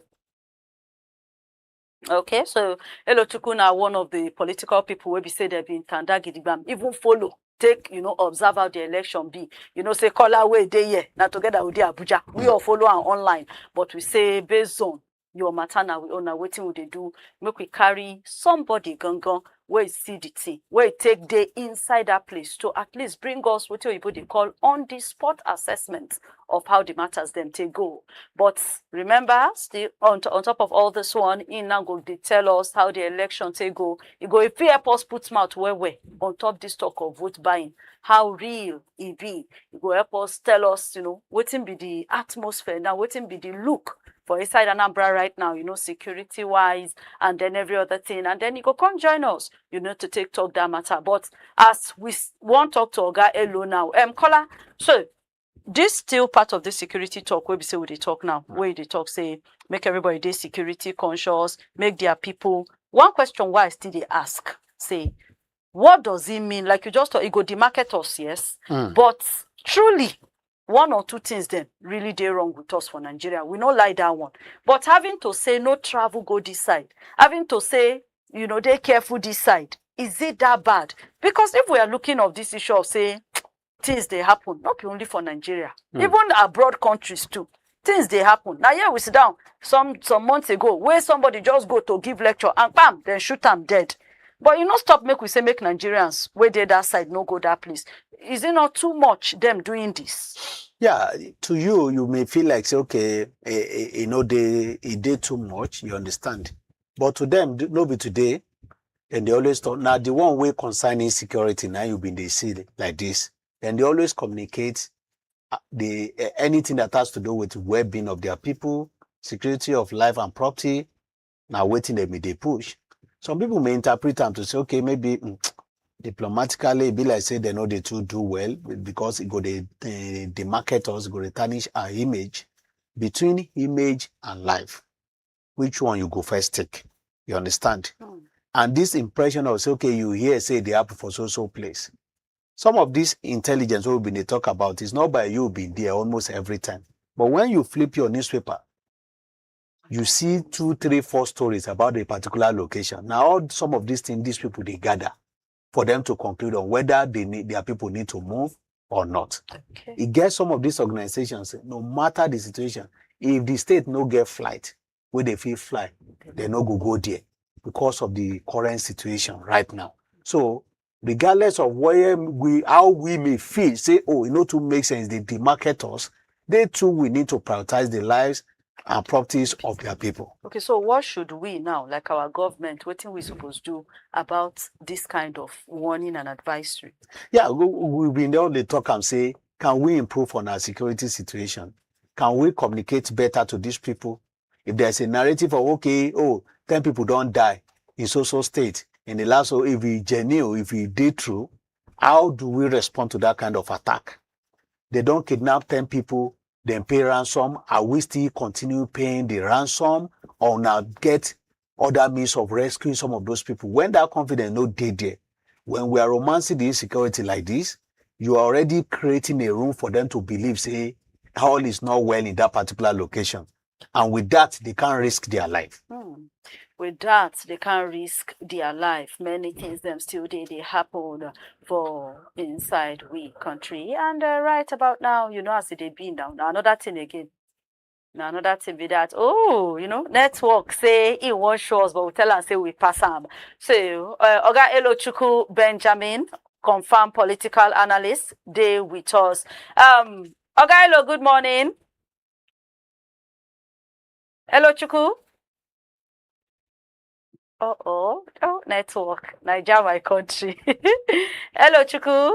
Okay, so Elochukwu na one of the political people wey be say they've been tanda gidigbam, even follow, take, you know, observe how the election be. You know, say color way dey here, now together with the Abuja, we all follow am online, but we say based on your matter now, we own now wetin we dey do, make we carry somebody gangan wey see the thing, wey take dey inside that place to at least bring us wetin oyibo dey call on the spot assessment of how the matters dem take go. But remember, still on, on top of all this one, he now go dey tell us how the election take go. He go if he help us put mouth well well on top this talk of vote buying, how real e be. He go help us tell us, you know, wetin be the atmosphere now, wetin be the look for inside Anambra right now, you know, security wise, and then every other thing. And then he go come join us, you know, to take talk that matter. But as we s- wan talk to Oga Elo now, um, caller, so this still part of the security talk wey be say we dey talk now, wey dey talk say make everybody dey security conscious, make their people. One question why I still dey ask, say, what does it mean? Like you just talk, e go demarket us, yes, Mm. But truly, one or two things then really dey wrong with us for Nigeria. We no like that one. But having to say no travel go this side, having to say, you know, dey careful this side, is it that bad? Because if we are looking of this issue of say things dey happen, not be only for Nigeria, Mm. Even abroad countries too, things dey happen. Now here we sit down some some months ago where somebody just go to give lecture and bam, then shoot am dead. But you no stop make we say make Nigerians wey dey that side no go that place. Is it not too much them doing this? Yeah, to you, you may feel like say, okay, e, e, e no dey, e dey too much. You understand? But to them, no be today. And they always talk now. The one way concerning security now you been dey see like this, and they always communicate uh, the uh, anything that has to do with well-being of their people, security of life and property. Now waiting them they push. Some people may interpret them to say, okay, maybe mm, diplomatically, e be like say they know they too do well because it go they uh, demarket us, go they tarnish our image. Between image and life, which one you go first take? You understand? Hmm. And this impression of say, okay, you hear say they happen for so so place. Some of this intelligence we've been dey talk about is not by you being there almost every time. But when you flip your newspaper, you see two, three, four stories about a particular location. Now, all some of these things, these people they gather for them to conclude on whether they need their people need to move or not. Okay. E get some of these organizations, no matter the situation, if the state no get flight where they feel fly, they no go go there because of the current situation right now. So regardless of where we how we may feel, say, oh, it no too make sense, they demarket us, they too we need to prioritize the lives and properties of their people. Okay, so what should we now, like our government, what we supposed to do about this kind of warning and advisory? Yeah, we, we been there they talk and say, can we improve on our security situation? Can we communicate better to these people? If there's a narrative of, okay, oh, ten people don't die in so so state in the last, so if we genuine, if we did true, how do we respond to that kind of attack? They don't kidnap ten people, then pay ransom. Are we still continue paying the ransom or now get other means of rescuing some of those people? When that confidence no dey there, when we are romancing the insecurity like this, you are already creating a room for them to believe say all is not well in that particular location, and with that they can't risk their life. Hmm. With that, they can't risk their life. Many things them still dey they happen for inside we country. And uh, right about now, you know, as it dey be now, now another thing again. Now another thing be that, oh, you know, network say he won't show us, but we tell and say we pass am. So, uh, Oga Elochukwu Benjamin, confirmed political analyst, dey with us. Um, Oga Elo, good morning. Hello, Chuku. Uh oh, oh, network. Niger, my country. Hello, Chuku.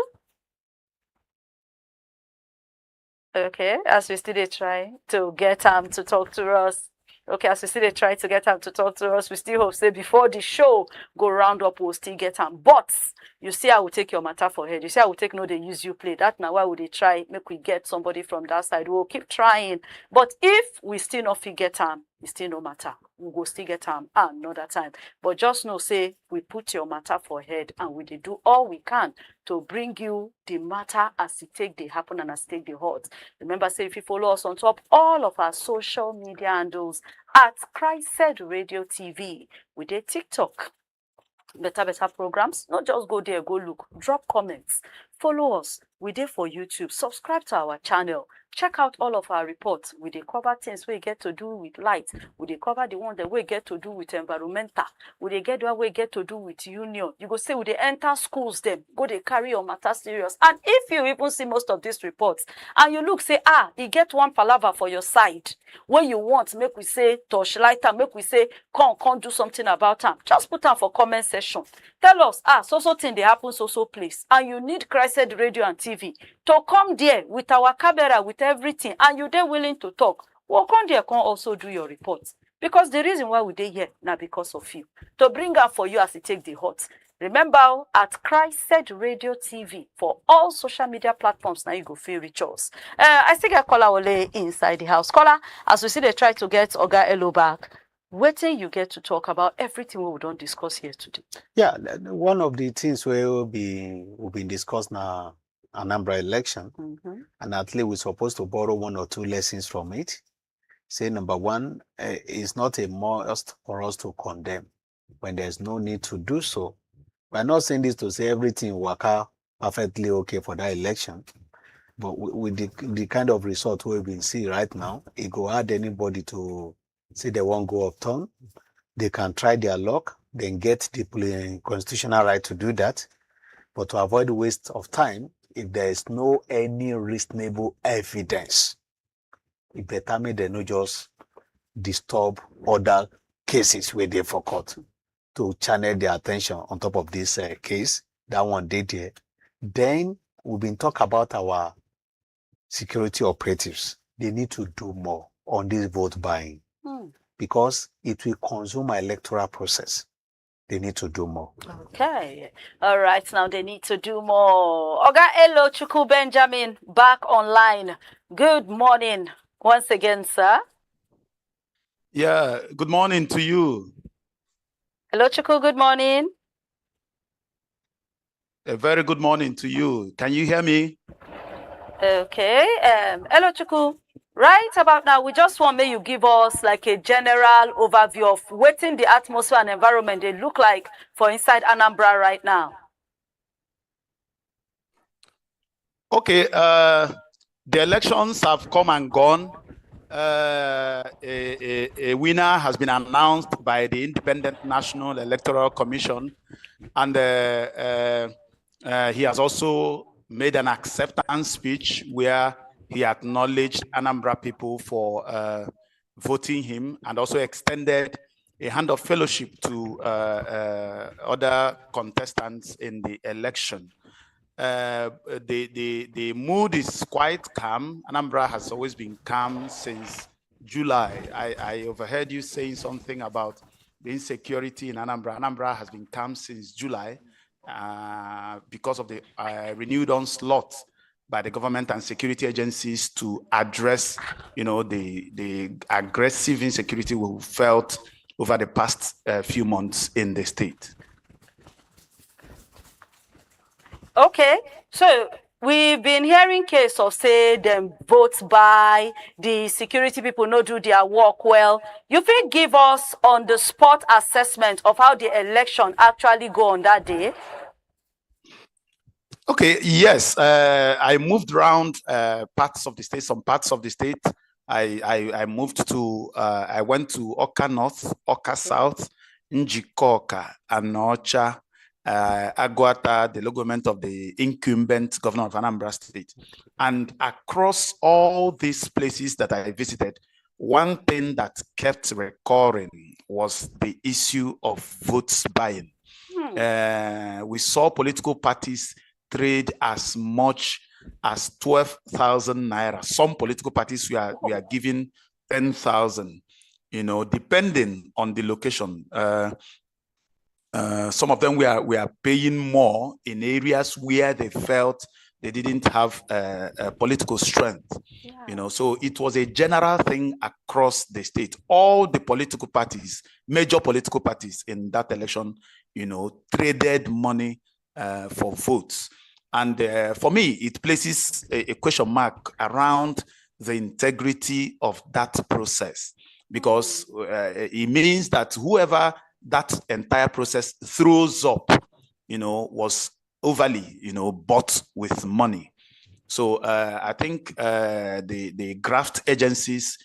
Okay, as we still dey try to get am to talk to us. Okay, as we still dey try to get am to talk to us, we still hope say before the show go round up, we'll still get am. But you see, I will take your matter for head. You see, I will take no dey use you play. That na why we dey try make we get somebody from that side. We'll keep trying. But if we still no fit get am, e still no matter. We go still get am another time. But just know say we put your matter for head and we dey do all we can to bring you the matter as it take dey happen and as it take dey hot. Remember say if you follow us on top all of our social media handles at Christ Radio T V, we dey TikTok. Better, better programs. No just go there, go look, drop comments, follow us. We dey for YouTube. Subscribe to our channel. Check out all of our reports. We dey cover things wey get to do with light. We dey cover the one that wey get to do with environmental. We dey get the one wey get to do with union. You go say we dey enter schools them, go dey carry your matter serious. And if you even see most of these reports and you look say, ah, e get one palava for your side, when you want, make we say torchlight am, make we say come, come do something about am. Just put am for comment section. Tell us, ah, so so thing dey happen so so place, and you need Christ Radio and T V to come there with our camera, with everything, and you dey willing to talk. We'll come there, come also do your report. Because the reason why we dey here na because of you. To bring am for you as it take the hot. Remember o, at Christ Radio T V for all social media platforms, now you go feel reach us. Uh, I still get caller Ole inside the house. Caller, as we see they try to get Oga Elo back, waiting you get to talk about everything we don't discuss here today. Yeah, th- th- one of the things we will be will be discussed now Anambra election, Mm-hmm. And at least we're supposed to borrow one or two lessons from it. Say number one, uh, it's not a must for us to condemn when there's no need to do so. We're not saying this to say everything work out perfectly okay for that election, but with, with the, the kind of result we've been seeing right now, it go hard anybody to say they won't go upturn. They can try their luck, then get the pl- constitutional right to do that. But to avoid waste of time, if there is no any reasonable evidence, it better make they no just disturb other cases where they for court to channel their attention on top of this uh, case. That one did there. Then we've been talk about our security operatives. They need to do more on this vote buying Hmm. because it will consume our electoral process. They need to do more. Okay. All right. Now they need to do more. Oga Elo Chukwu Benjamin back online. Good morning once again, sir. Yeah, good morning to you. Hello, Chukwu. Good morning. A very good morning to you. Can you hear me? Okay. Um, hello, Chukwu. Right about now, we just want make you give us like a general overview of wetin the atmosphere and environment they look like for inside Anambra right now. Okay, uh, the elections have come and gone. Uh, a, a, a winner has been announced by the Independent National Electoral Commission, and uh, uh, uh, he has also made an acceptance speech where he acknowledged Anambra people for uh, voting him and also extended a hand of fellowship to uh, uh, other contestants in the election. Uh, the, the, the mood is quite calm. Anambra has always been calm since July. I, I overheard you saying something about the insecurity in Anambra. Anambra has been calm since July uh, because of the uh, renewed onslaught by the government and security agencies to address, you know, the the aggressive insecurity we felt over the past uh, few months in the state. Okay, so we've been hearing case of say them vote by the security people no do their work well. You fit give us on the spot assessment of how the election actually go on that day. Okay, yes, uh, I moved around uh, parts of the state, some parts of the state. I I, I moved to, uh, I went to Oka North, Oka South, Njikoka, Anocha, uh, Aguata, the logo government of the incumbent governor of Anambra State. And across all these places that I visited, one thing that kept recurring was the issue of votes buying. Hmm. Uh, we saw political parties trade as much as twelve thousand naira. Some political parties we are we are giving ten thousand, you know, depending on the location. Uh, uh, some of them we are we are paying more in areas where they felt they didn't have uh, uh, political strength. Yeah. You know, so it was a general thing across the state. All the political parties, major political parties in that election, you know, traded money uh, for votes. And uh, for me, it places a, a question mark around the integrity of that process because uh, it means that whoever that entire process throws up, you know, was overly, you know, bought with money. So uh, I think uh, the the graft agencies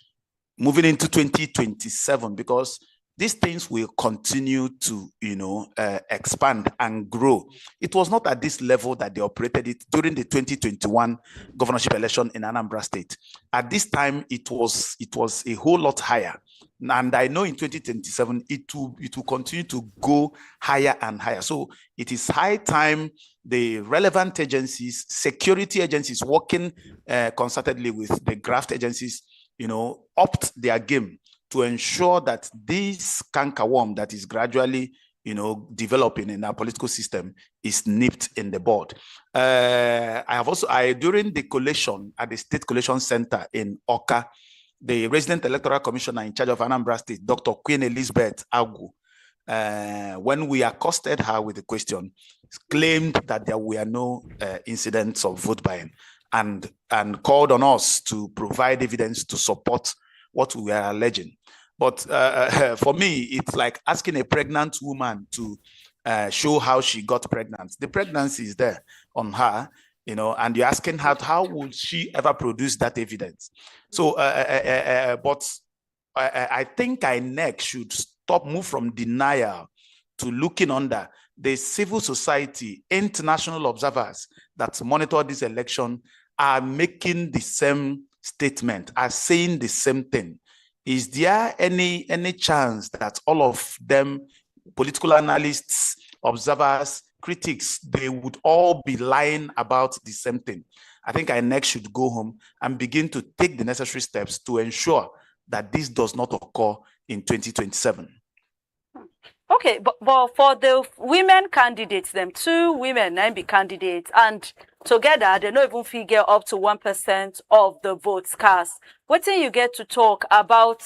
moving into twenty twenty-seven, because these things will continue to, you know, uh, expand and grow. It was not at this level that they operated it during the twenty twenty-one governorship election in Anambra State. At this time, it was it was a whole lot higher. And I know in twenty twenty-seven it will it will continue to go higher and higher. So it is high time the relevant agencies, security agencies working uh, concertedly with the graft agencies, you know, upped their game to ensure that this canker worm that is gradually you know, developing in our political system is nipped in the bud. Uh, I have also, I during the collation at the State Collation Center in Oka, the resident electoral commissioner in charge of Anambra State, Doctor Queen Elizabeth Agu, uh, when we accosted her with the question, claimed that there were no uh, incidents of vote buying and and called on us to provide evidence to support what we are alleging. But uh, for me, it's like asking a pregnant woman to uh, show how she got pregnant. The pregnancy is there on her, you know, and you're asking her, how would she ever produce that evidence? So, uh, uh, uh, uh, but I, I- I think INEC should stop, move from denial to looking under. The civil society, international observers that monitor this election are making the same statement, are saying the same thing. Is there any any chance that all of them, political analysts, observers, critics, they would all be lying about the same thing? I think INEC should go home and begin to take the necessary steps to ensure that this does not occur in twenty twenty-seven. Okay, but, but for the women candidates, them two women na be candidates, and together they no even fit get up to one percent of the votes cast. Wetin you get to talk about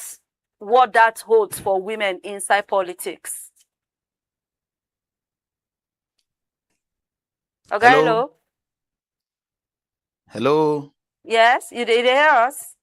what that holds for women inside politics? Okay, Hello? Hello. Hello. Yes, you dey you dey hear us?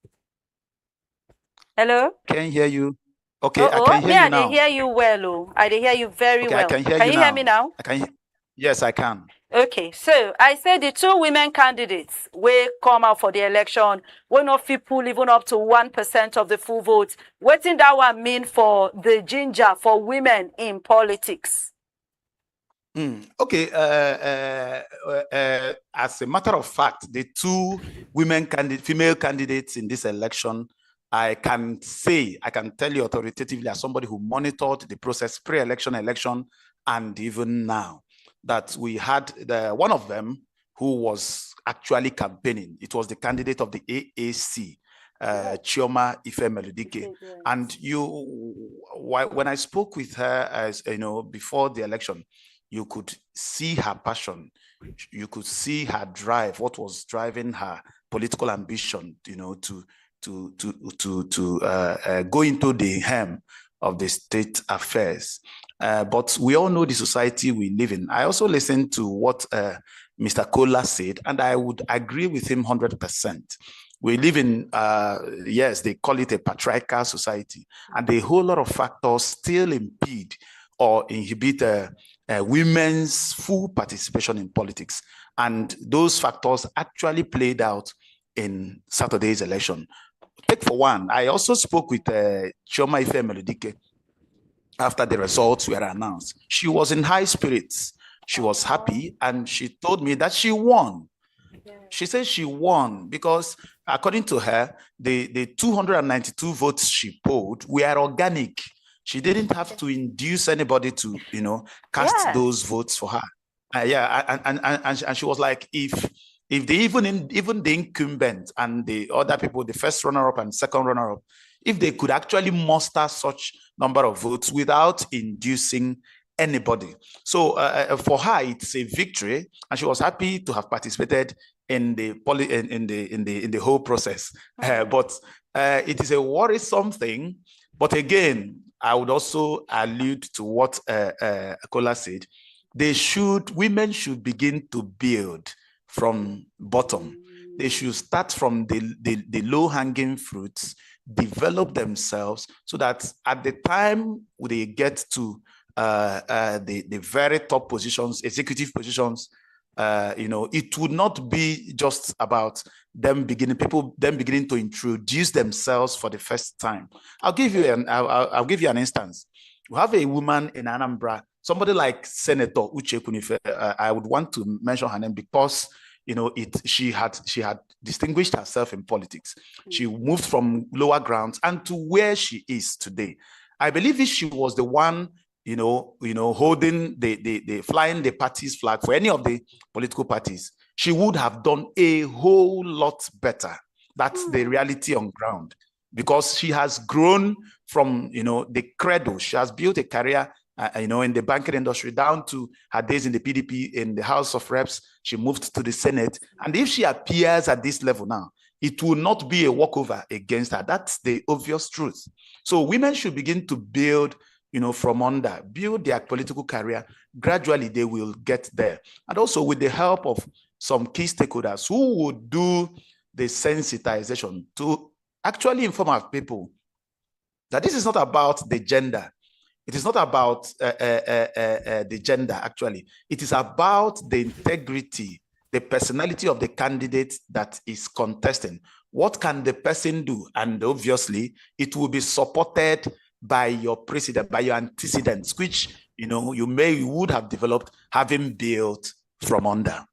Hello. Can hear you. Okay, Oh, I oh, can hear me, you I now. Dey hear you well. Oh, I dey hear you very Okay, well. I can hear Can you you now. Hear me now? I can. He- yes, I can. Okay, so I said the two women candidates wey come out for the election, wey no fit pull even up to one percent of the full vote. Wetin that one mean for the ginger for women in politics? Mm, okay. Uh, uh, uh, uh, as a matter of fact, the two women candidate, female candidates in this election, I can say, I can tell you authoritatively, as somebody who monitored the process, pre-election, election, and even now, that we had the one of them who was actually campaigning. It was the candidate of the A A C, uh, Chioma Ifemeludike. And you, why, when I spoke with her, as you know, before the election, you could see her passion. You could see her drive. What was driving her political ambition, you know, to to to to to uh, uh, go into the hem of the state affairs. Uh, but we all know the society we live in. I also listened to what uh, Mister Kola said, and I would agree with him hundred percent. We live in, uh, yes, they call it a patriarchal society, and a whole lot of factors still impede or inhibit uh, uh, women's full participation in politics. And those factors actually played out in Saturday's election. Take for one, I also spoke with uh, Chioma Ifemeludike after the results were announced. She was in high spirits. She was happy, and she told me that she won. She said she won because, according to her, the, the two hundred ninety-two votes she polled were organic. She didn't have to induce anybody to, you know, cast Yeah. those votes for her. Uh, yeah, and, and and and she- and she was like, if if they even in, even the incumbent and the other people, the first runner-up and second runner-up, if they could actually muster such number of votes without inducing anybody. So uh, uh, for her, it's a victory, and she was happy to have participated in the poly in, in the in the in the whole process. Uh, but uh, it is a worrisome thing. But again, I would also allude to what uh, uh, Kola said. They should, women should begin to build from bottom. They should start from the the, the low hanging fruits, develop themselves, so that at the time they get to uh, uh, the the very top positions, executive positions, uh, you know, it would not be just about them beginning, people them beginning to introduce themselves for the first time. I'll give you an I'll, I'll I'll give you an instance. We have a woman in Anambra, somebody like Senator Uche Kunife. Uh, I would want to mention her name because, you know, it she had she had distinguished herself in politics. She moved from lower grounds and to where she is today. I believe if she was the one, you know, you know, holding the the, the flying the party's flag for any of the political parties, she would have done a whole lot better. That's the reality on ground, because she has grown from, you know, the cradle. She has built a career uh, you know, in the banking industry, down to her days in the P D P in the House of Reps. She moved to the Senate. And if she appears at this level now, it will not be a walkover against her. That's the obvious truth. So women should begin to build, you know, from under, build their political career. Gradually, they will get there. And also with the help of some key stakeholders who would do the sensitization to actually inform our people that this is not about the gender. It is not about uh, uh, uh, uh, uh, the gender, actually. It is about the integrity, the personality of the candidate that is contesting. What can the person do? And obviously, it will be supported by your precedent, by your antecedents, which, you know, you may, you would have developed having built from under.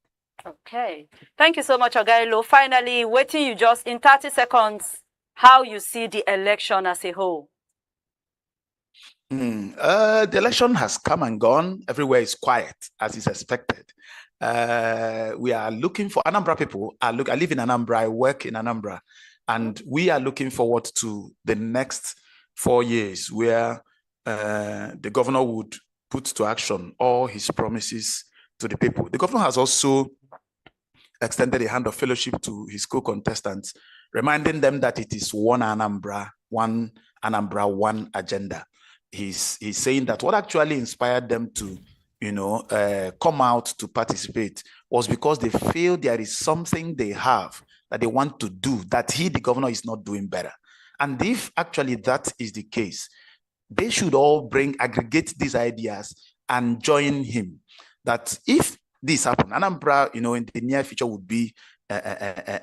Okay. Thank you so much, Oga Elo. Finally, wetin you just, in thirty seconds, how you see the election as a whole? Hmm. Uh, the election has come and gone. Everywhere is quiet, as is expected. Uh, we are looking for Anambra people. I look. I live in Anambra. I work in Anambra, and we are looking forward to the next four years, where uh, the governor would put to action all his promises to the people. The governor has also extended a hand of fellowship to his co-contestants, reminding them that it is one Anambra, one Anambra, one agenda. He's he's saying that what actually inspired them to, you know, uh, come out to participate was because they feel there is something they have that they want to do that he, the governor, is not doing better. And if actually that is the case, they should all bring, aggregate these ideas and join him. That if this happen, Anambra, you know, in the near future would be uh, uh, uh, uh,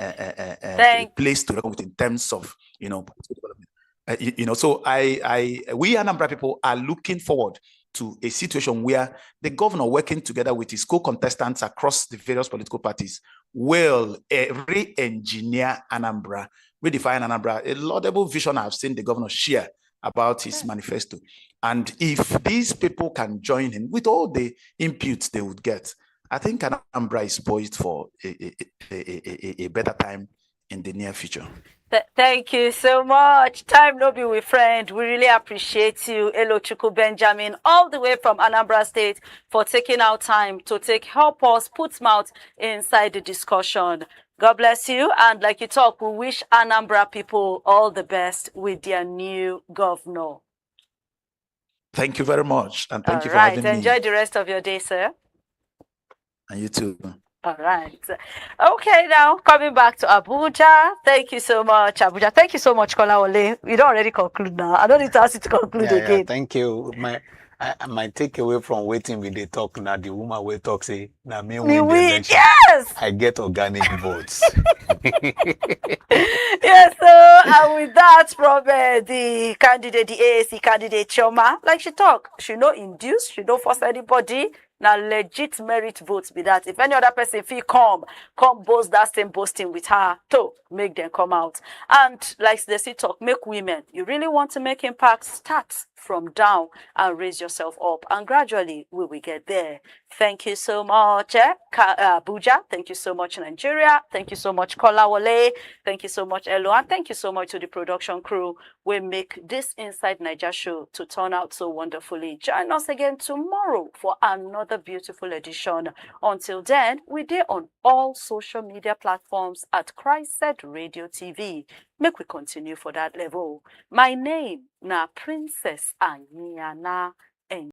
uh, uh, uh, uh, a Thank- place to reckon with in terms of, you know, political development. Uh, you, you know, so I, I, we Anambra people are looking forward to a situation where the governor, working together with his co-contestants across the various political parties, will uh, re-engineer Anambra, redefine Anambra. A laudable vision I've seen the governor share about his manifesto. And if these people can join him with all the inputs they would get, I think Anambra is poised for a, a, a, a, a, a better time in the near future. Th- thank you so much. Time no be we friend. We really appreciate you, Elo Chukwu Benjamin, all the way from Anambra State, for taking out time to take help us put mouth inside the discussion. God bless you. And like you talk, we wish Anambra people all the best with their new governor. Thank you very much, and thank All you for right. having Enjoy me. The rest of your day, sir. And you too. All right. Okay, now coming back to Abuja. Thank you so much, Abuja. Thank you so much, Kolawole. We don't already conclude now. I don't need to ask you to conclude Yeah, yeah, again. Thank you. My I, I- my takeaway from wetin we dey talk now, the woman will talk say, "Na me We win the win. Election. Yes. I get organic votes." Yes, so and with that from uh, the candidate, the A A C candidate Chioma, like she talk, she no induce, she no force anybody. Now legit merit votes be that. If any other person feel come, come boast that same boasting with her, to make them come out. And like they see talk, make women. You really want to make impact, start from down and raise yourself up, and gradually we will get there. Thank you so much, eh? Ka- uh, Abuja. Thank you so much, Nigeria. Thank you so much, Kolawole. Thank you so much, Elo, and thank you so much to the production crew. We make this Inside Niger show to turn out so wonderfully. Join us again tomorrow for another beautiful edition. Until then, we dey on all social media platforms at Christ Radio T V. Make we continue for that level. My name na Princess Anyana.